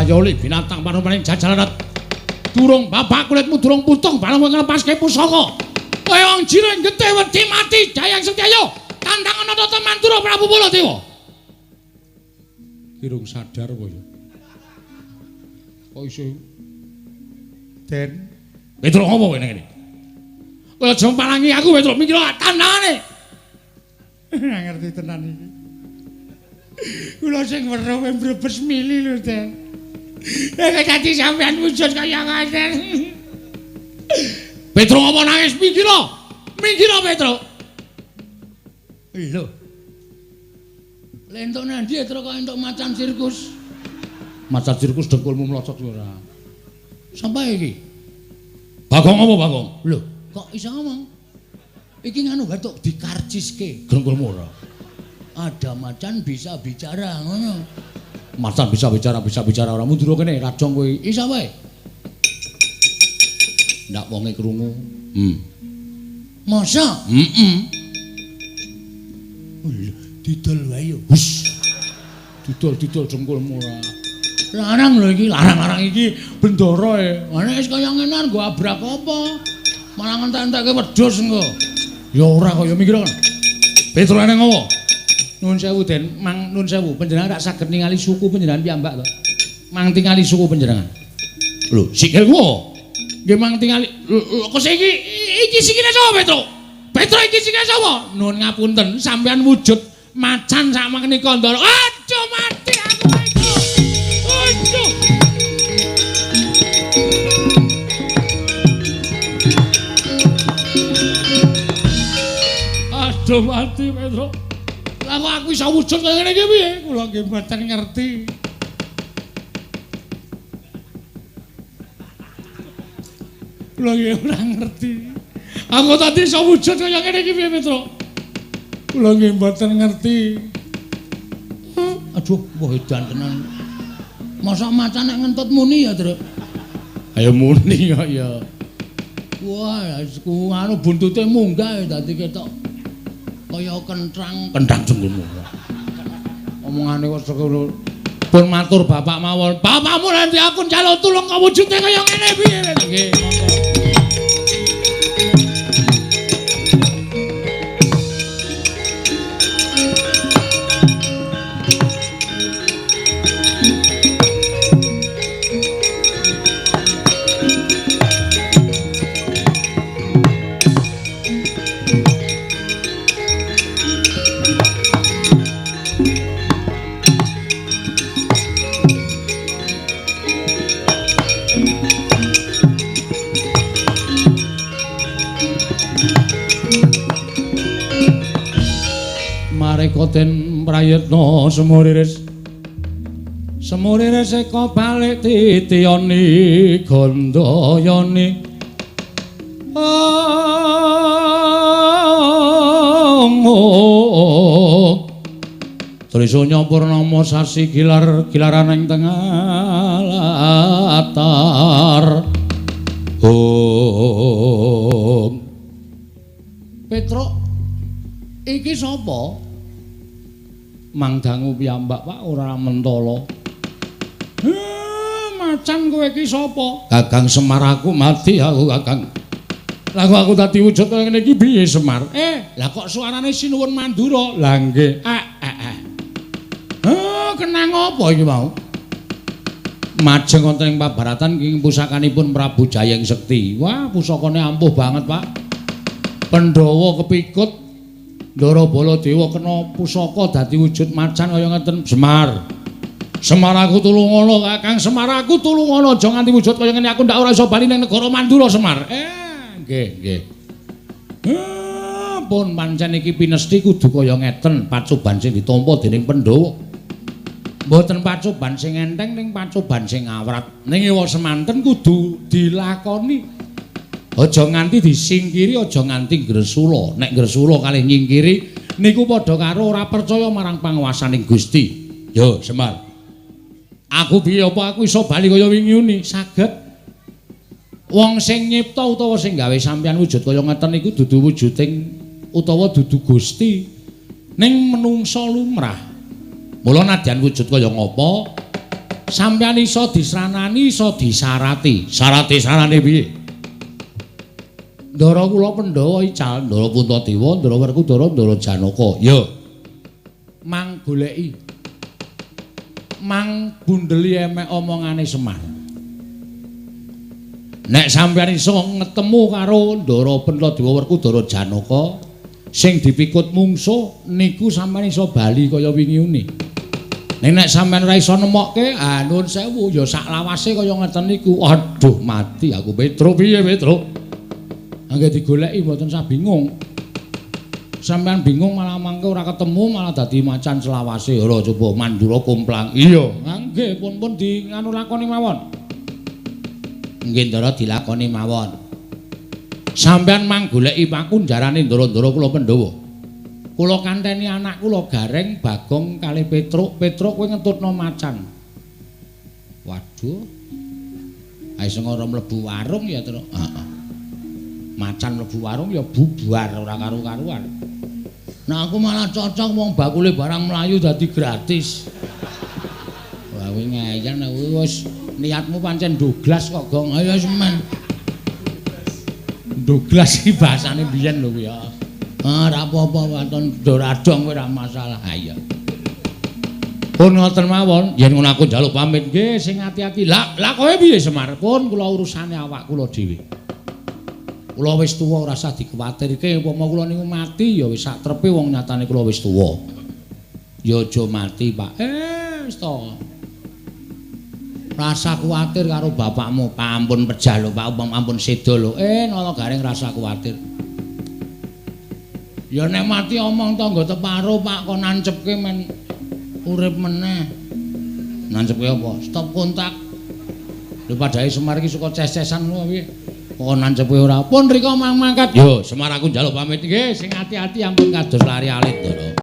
Yoli binatang panumpaning jajalarat. Durung bapak kulitmu durung putung bareng kowe nglepaske pusaka. Kowe wong jiring getih wedi mati Jayeng Sekti ayo tandang ana tata Mandura Prabu Baladewa. Kirung sadar kowe. Kok iso Den Petro ngopo kowe nang kene? Kowe aja palangi aku Petro mikir tandangane. Ora ngerti tenan iki. Kula sing weruh kowe mbrebes mili lho Den. Nek dadi sampean wujud kaya ngoten. Petro apa nangis minggir? Minggir Petro. Lho. Lentuk nandi Petro kok entuk macan sirkus. Macan sirkus dengkulmu mlocot ora. Sampai iki. Bagong apa Bagong? Lho, kok iso ngomong? Iki nganu batuk dikarciske. Dengkulmu ora. Ada macan bisa bicara ngono. Macan bisa bicara ora mundur kene rajong kowe. Iso wae. Ndak wonge krungu. Masa? Heeh. Lho, didol wae yo. Hus. Didol-didol dengkulmu ora. Larang lho iki, larang-larang iki bendara e. Nek wis kaya ngene nggo abrak apa? Malah ngentek-entekke wedhus engko. Ya ora kaya mikir kan. Petro eneng apa? Nuwun sewu Den, mang nuwun sewu, panjenengan rak saged ningali suku panjenengan piyambak to. Mang tingali suku panjenengan. Lho, sikilmu. Nggih mang tingali. Lho, kok iki iki sikile sapa, Petro? Petro iki sikile sapa? Nuwun ngapunten, sampean wujud macan sak menika ndara. Aduh mati aku iki. Aduh. Aduh mati Petro. Lah kok aku iso wujud kaya ngene iki piye? Kula nggih mboten ngerti. Kula nggih ora ngerti. Aku tadi iso wujud kaya ngene iki piye, Petro? Kula nggih mboten ngerti. Aduh, wah edan tenan. Mosok macan nek ngentut muni ya, Truk? Ayo muni kok ya. Wah, ku anu buntute munggah dadi ketok kaya kentrang. Kentrang jengkulmu. Omongane kok sekono. Pun matur bapak mawon. Bapakmu nanti aku njaluk tulung kok wujude kaya ngene piye? Nggih, monggo. Mareka den prayitna semuriris. Semure reseka balik titiyani gandayani. Trisanya purnama sasi gilar gilaran ing tengah latar. Om. Petruk, iki sapa? Mangdangu piyambak, Pak, ora mentala. Macan kowe iki sapa? Kakang Semar, aku mati aku, Kakang. Lah kok aku dadi wujud kaya ngene iki piye, Semar? Lah kok suarane Sinuwun Mandura? Lah nggih. Kenang apa iki mau? Majeng wonten ing pabaratan ing pusakanipun Prabu Jayeng Sekti. Wah, pusakane ampuh banget, Pak. Pandhawa kepikut, Ndara Baladewa kena pusaka dadi wujud macan kaya ngeten. Semar. Semar aku tulungono, Kakang Semar aku tulungono, aja nganti wujud kaya ngene aku ndak ora iso bali ning negara Mandura, Semar. Nggih, nggih. Pun pancen iki pinesti kudu kaya ngeten, pacoban sing ditampa dening Pandhawa. Mboten pacoban sing enteng ning pacoban sing awrat. Ning ewa semanten kudu dilakoni. Aja nganti disingkiri, aja nganti gresula. Nek gresula kalih nyingkiri niku padha karo ora percaya marang panguwasaning Gusti. Yo, Semar. Aku piye apa aku iso bali kaya wingi uni? Saged. Wong sing nyipta utawa sing gawe sampeyan wujud kaya ngeten niku dudu wujuding utawa dudu Gusti. Ning menungsa lumrah. Mula nadyan wujud kaya ngapa, sampeyan iso disranani, iso disarati. Sarate sarane piye? Ndara kula Pandhawa ical, Ndara Puntadewa, Ndara Werkudara, Ndara Janaka. Yo. Mang goleki. Mang bundeli emek omongane Semar. Nek sampeyan iso ngetemu karo Ndara Puntadewa, Werkudara, Janaka sing dipikut mungsuh niku sampeyan iso bali kaya wingi uni. Ning nek sampeyan ora iso nemokke, ah nuwun sewu ya sak lawase kaya ngeten niku. Aduh, mati aku Petruk. Piye Petruk? Angge digoleki mboten sah bingung. Sampeyan bingung malah mangke ora ketemu malah dadi macan selawase. Ora coba Mandura komplang. Iya, nggih pun-pun di nganu lakoni mawon. Nggih Ndara dilakoni mawon. Sampeyan mang goleki pakunjarane ndara-ndara kula Pandhawa. Kula kanteni anak kula Gareng, Bagong kalih Petruk. Petruk kowe ngentutno macan. Waduh. Ae sing ora mlebu warung ya, Truk. Heeh. Macan mlebu warung ya bubar ora karu-karuan. Nah aku malah cocok wong bakule barang mlayu dadi gratis. Wah kowe ngeyel nek wis niatmu pancen Douglas kok, Gong. Ayo semen. Douglas iki bahasane biyen lho kuwi ya. Ah ora apa-apa waton doradong kowe ora masalah. Ha iya. Pun ngoten mawon, yen ngono aku njaluk pamit nggih sing ati-ati. Lah lah kowe piye Semar? Pun kula urusane awak kula dhewe. Kula wis tuwa ora usah dikuwatirke, upama kula niku mati ya wis sak trepe wong nyatane kula wis tuwa. Ya aja mati, Pak. Wis to. Rasa kuwatir karo bapakmu, ampun pejah lho, Pak, ampun seda lho. Nala Gareng rasa kuwatir. Ya nek mati omong tangga teparo, Pak, kon nancepke men urip meneh. Nancepke apa? Stop kontak. Lho padhae Semar iki suka ces-cesan ngono piye? Kok nancepke ora. Pun rika mang mangkat. Yo, Semar aku njaluk pamit nggih, sing ati-ati ampun kados lari alit, Ndara.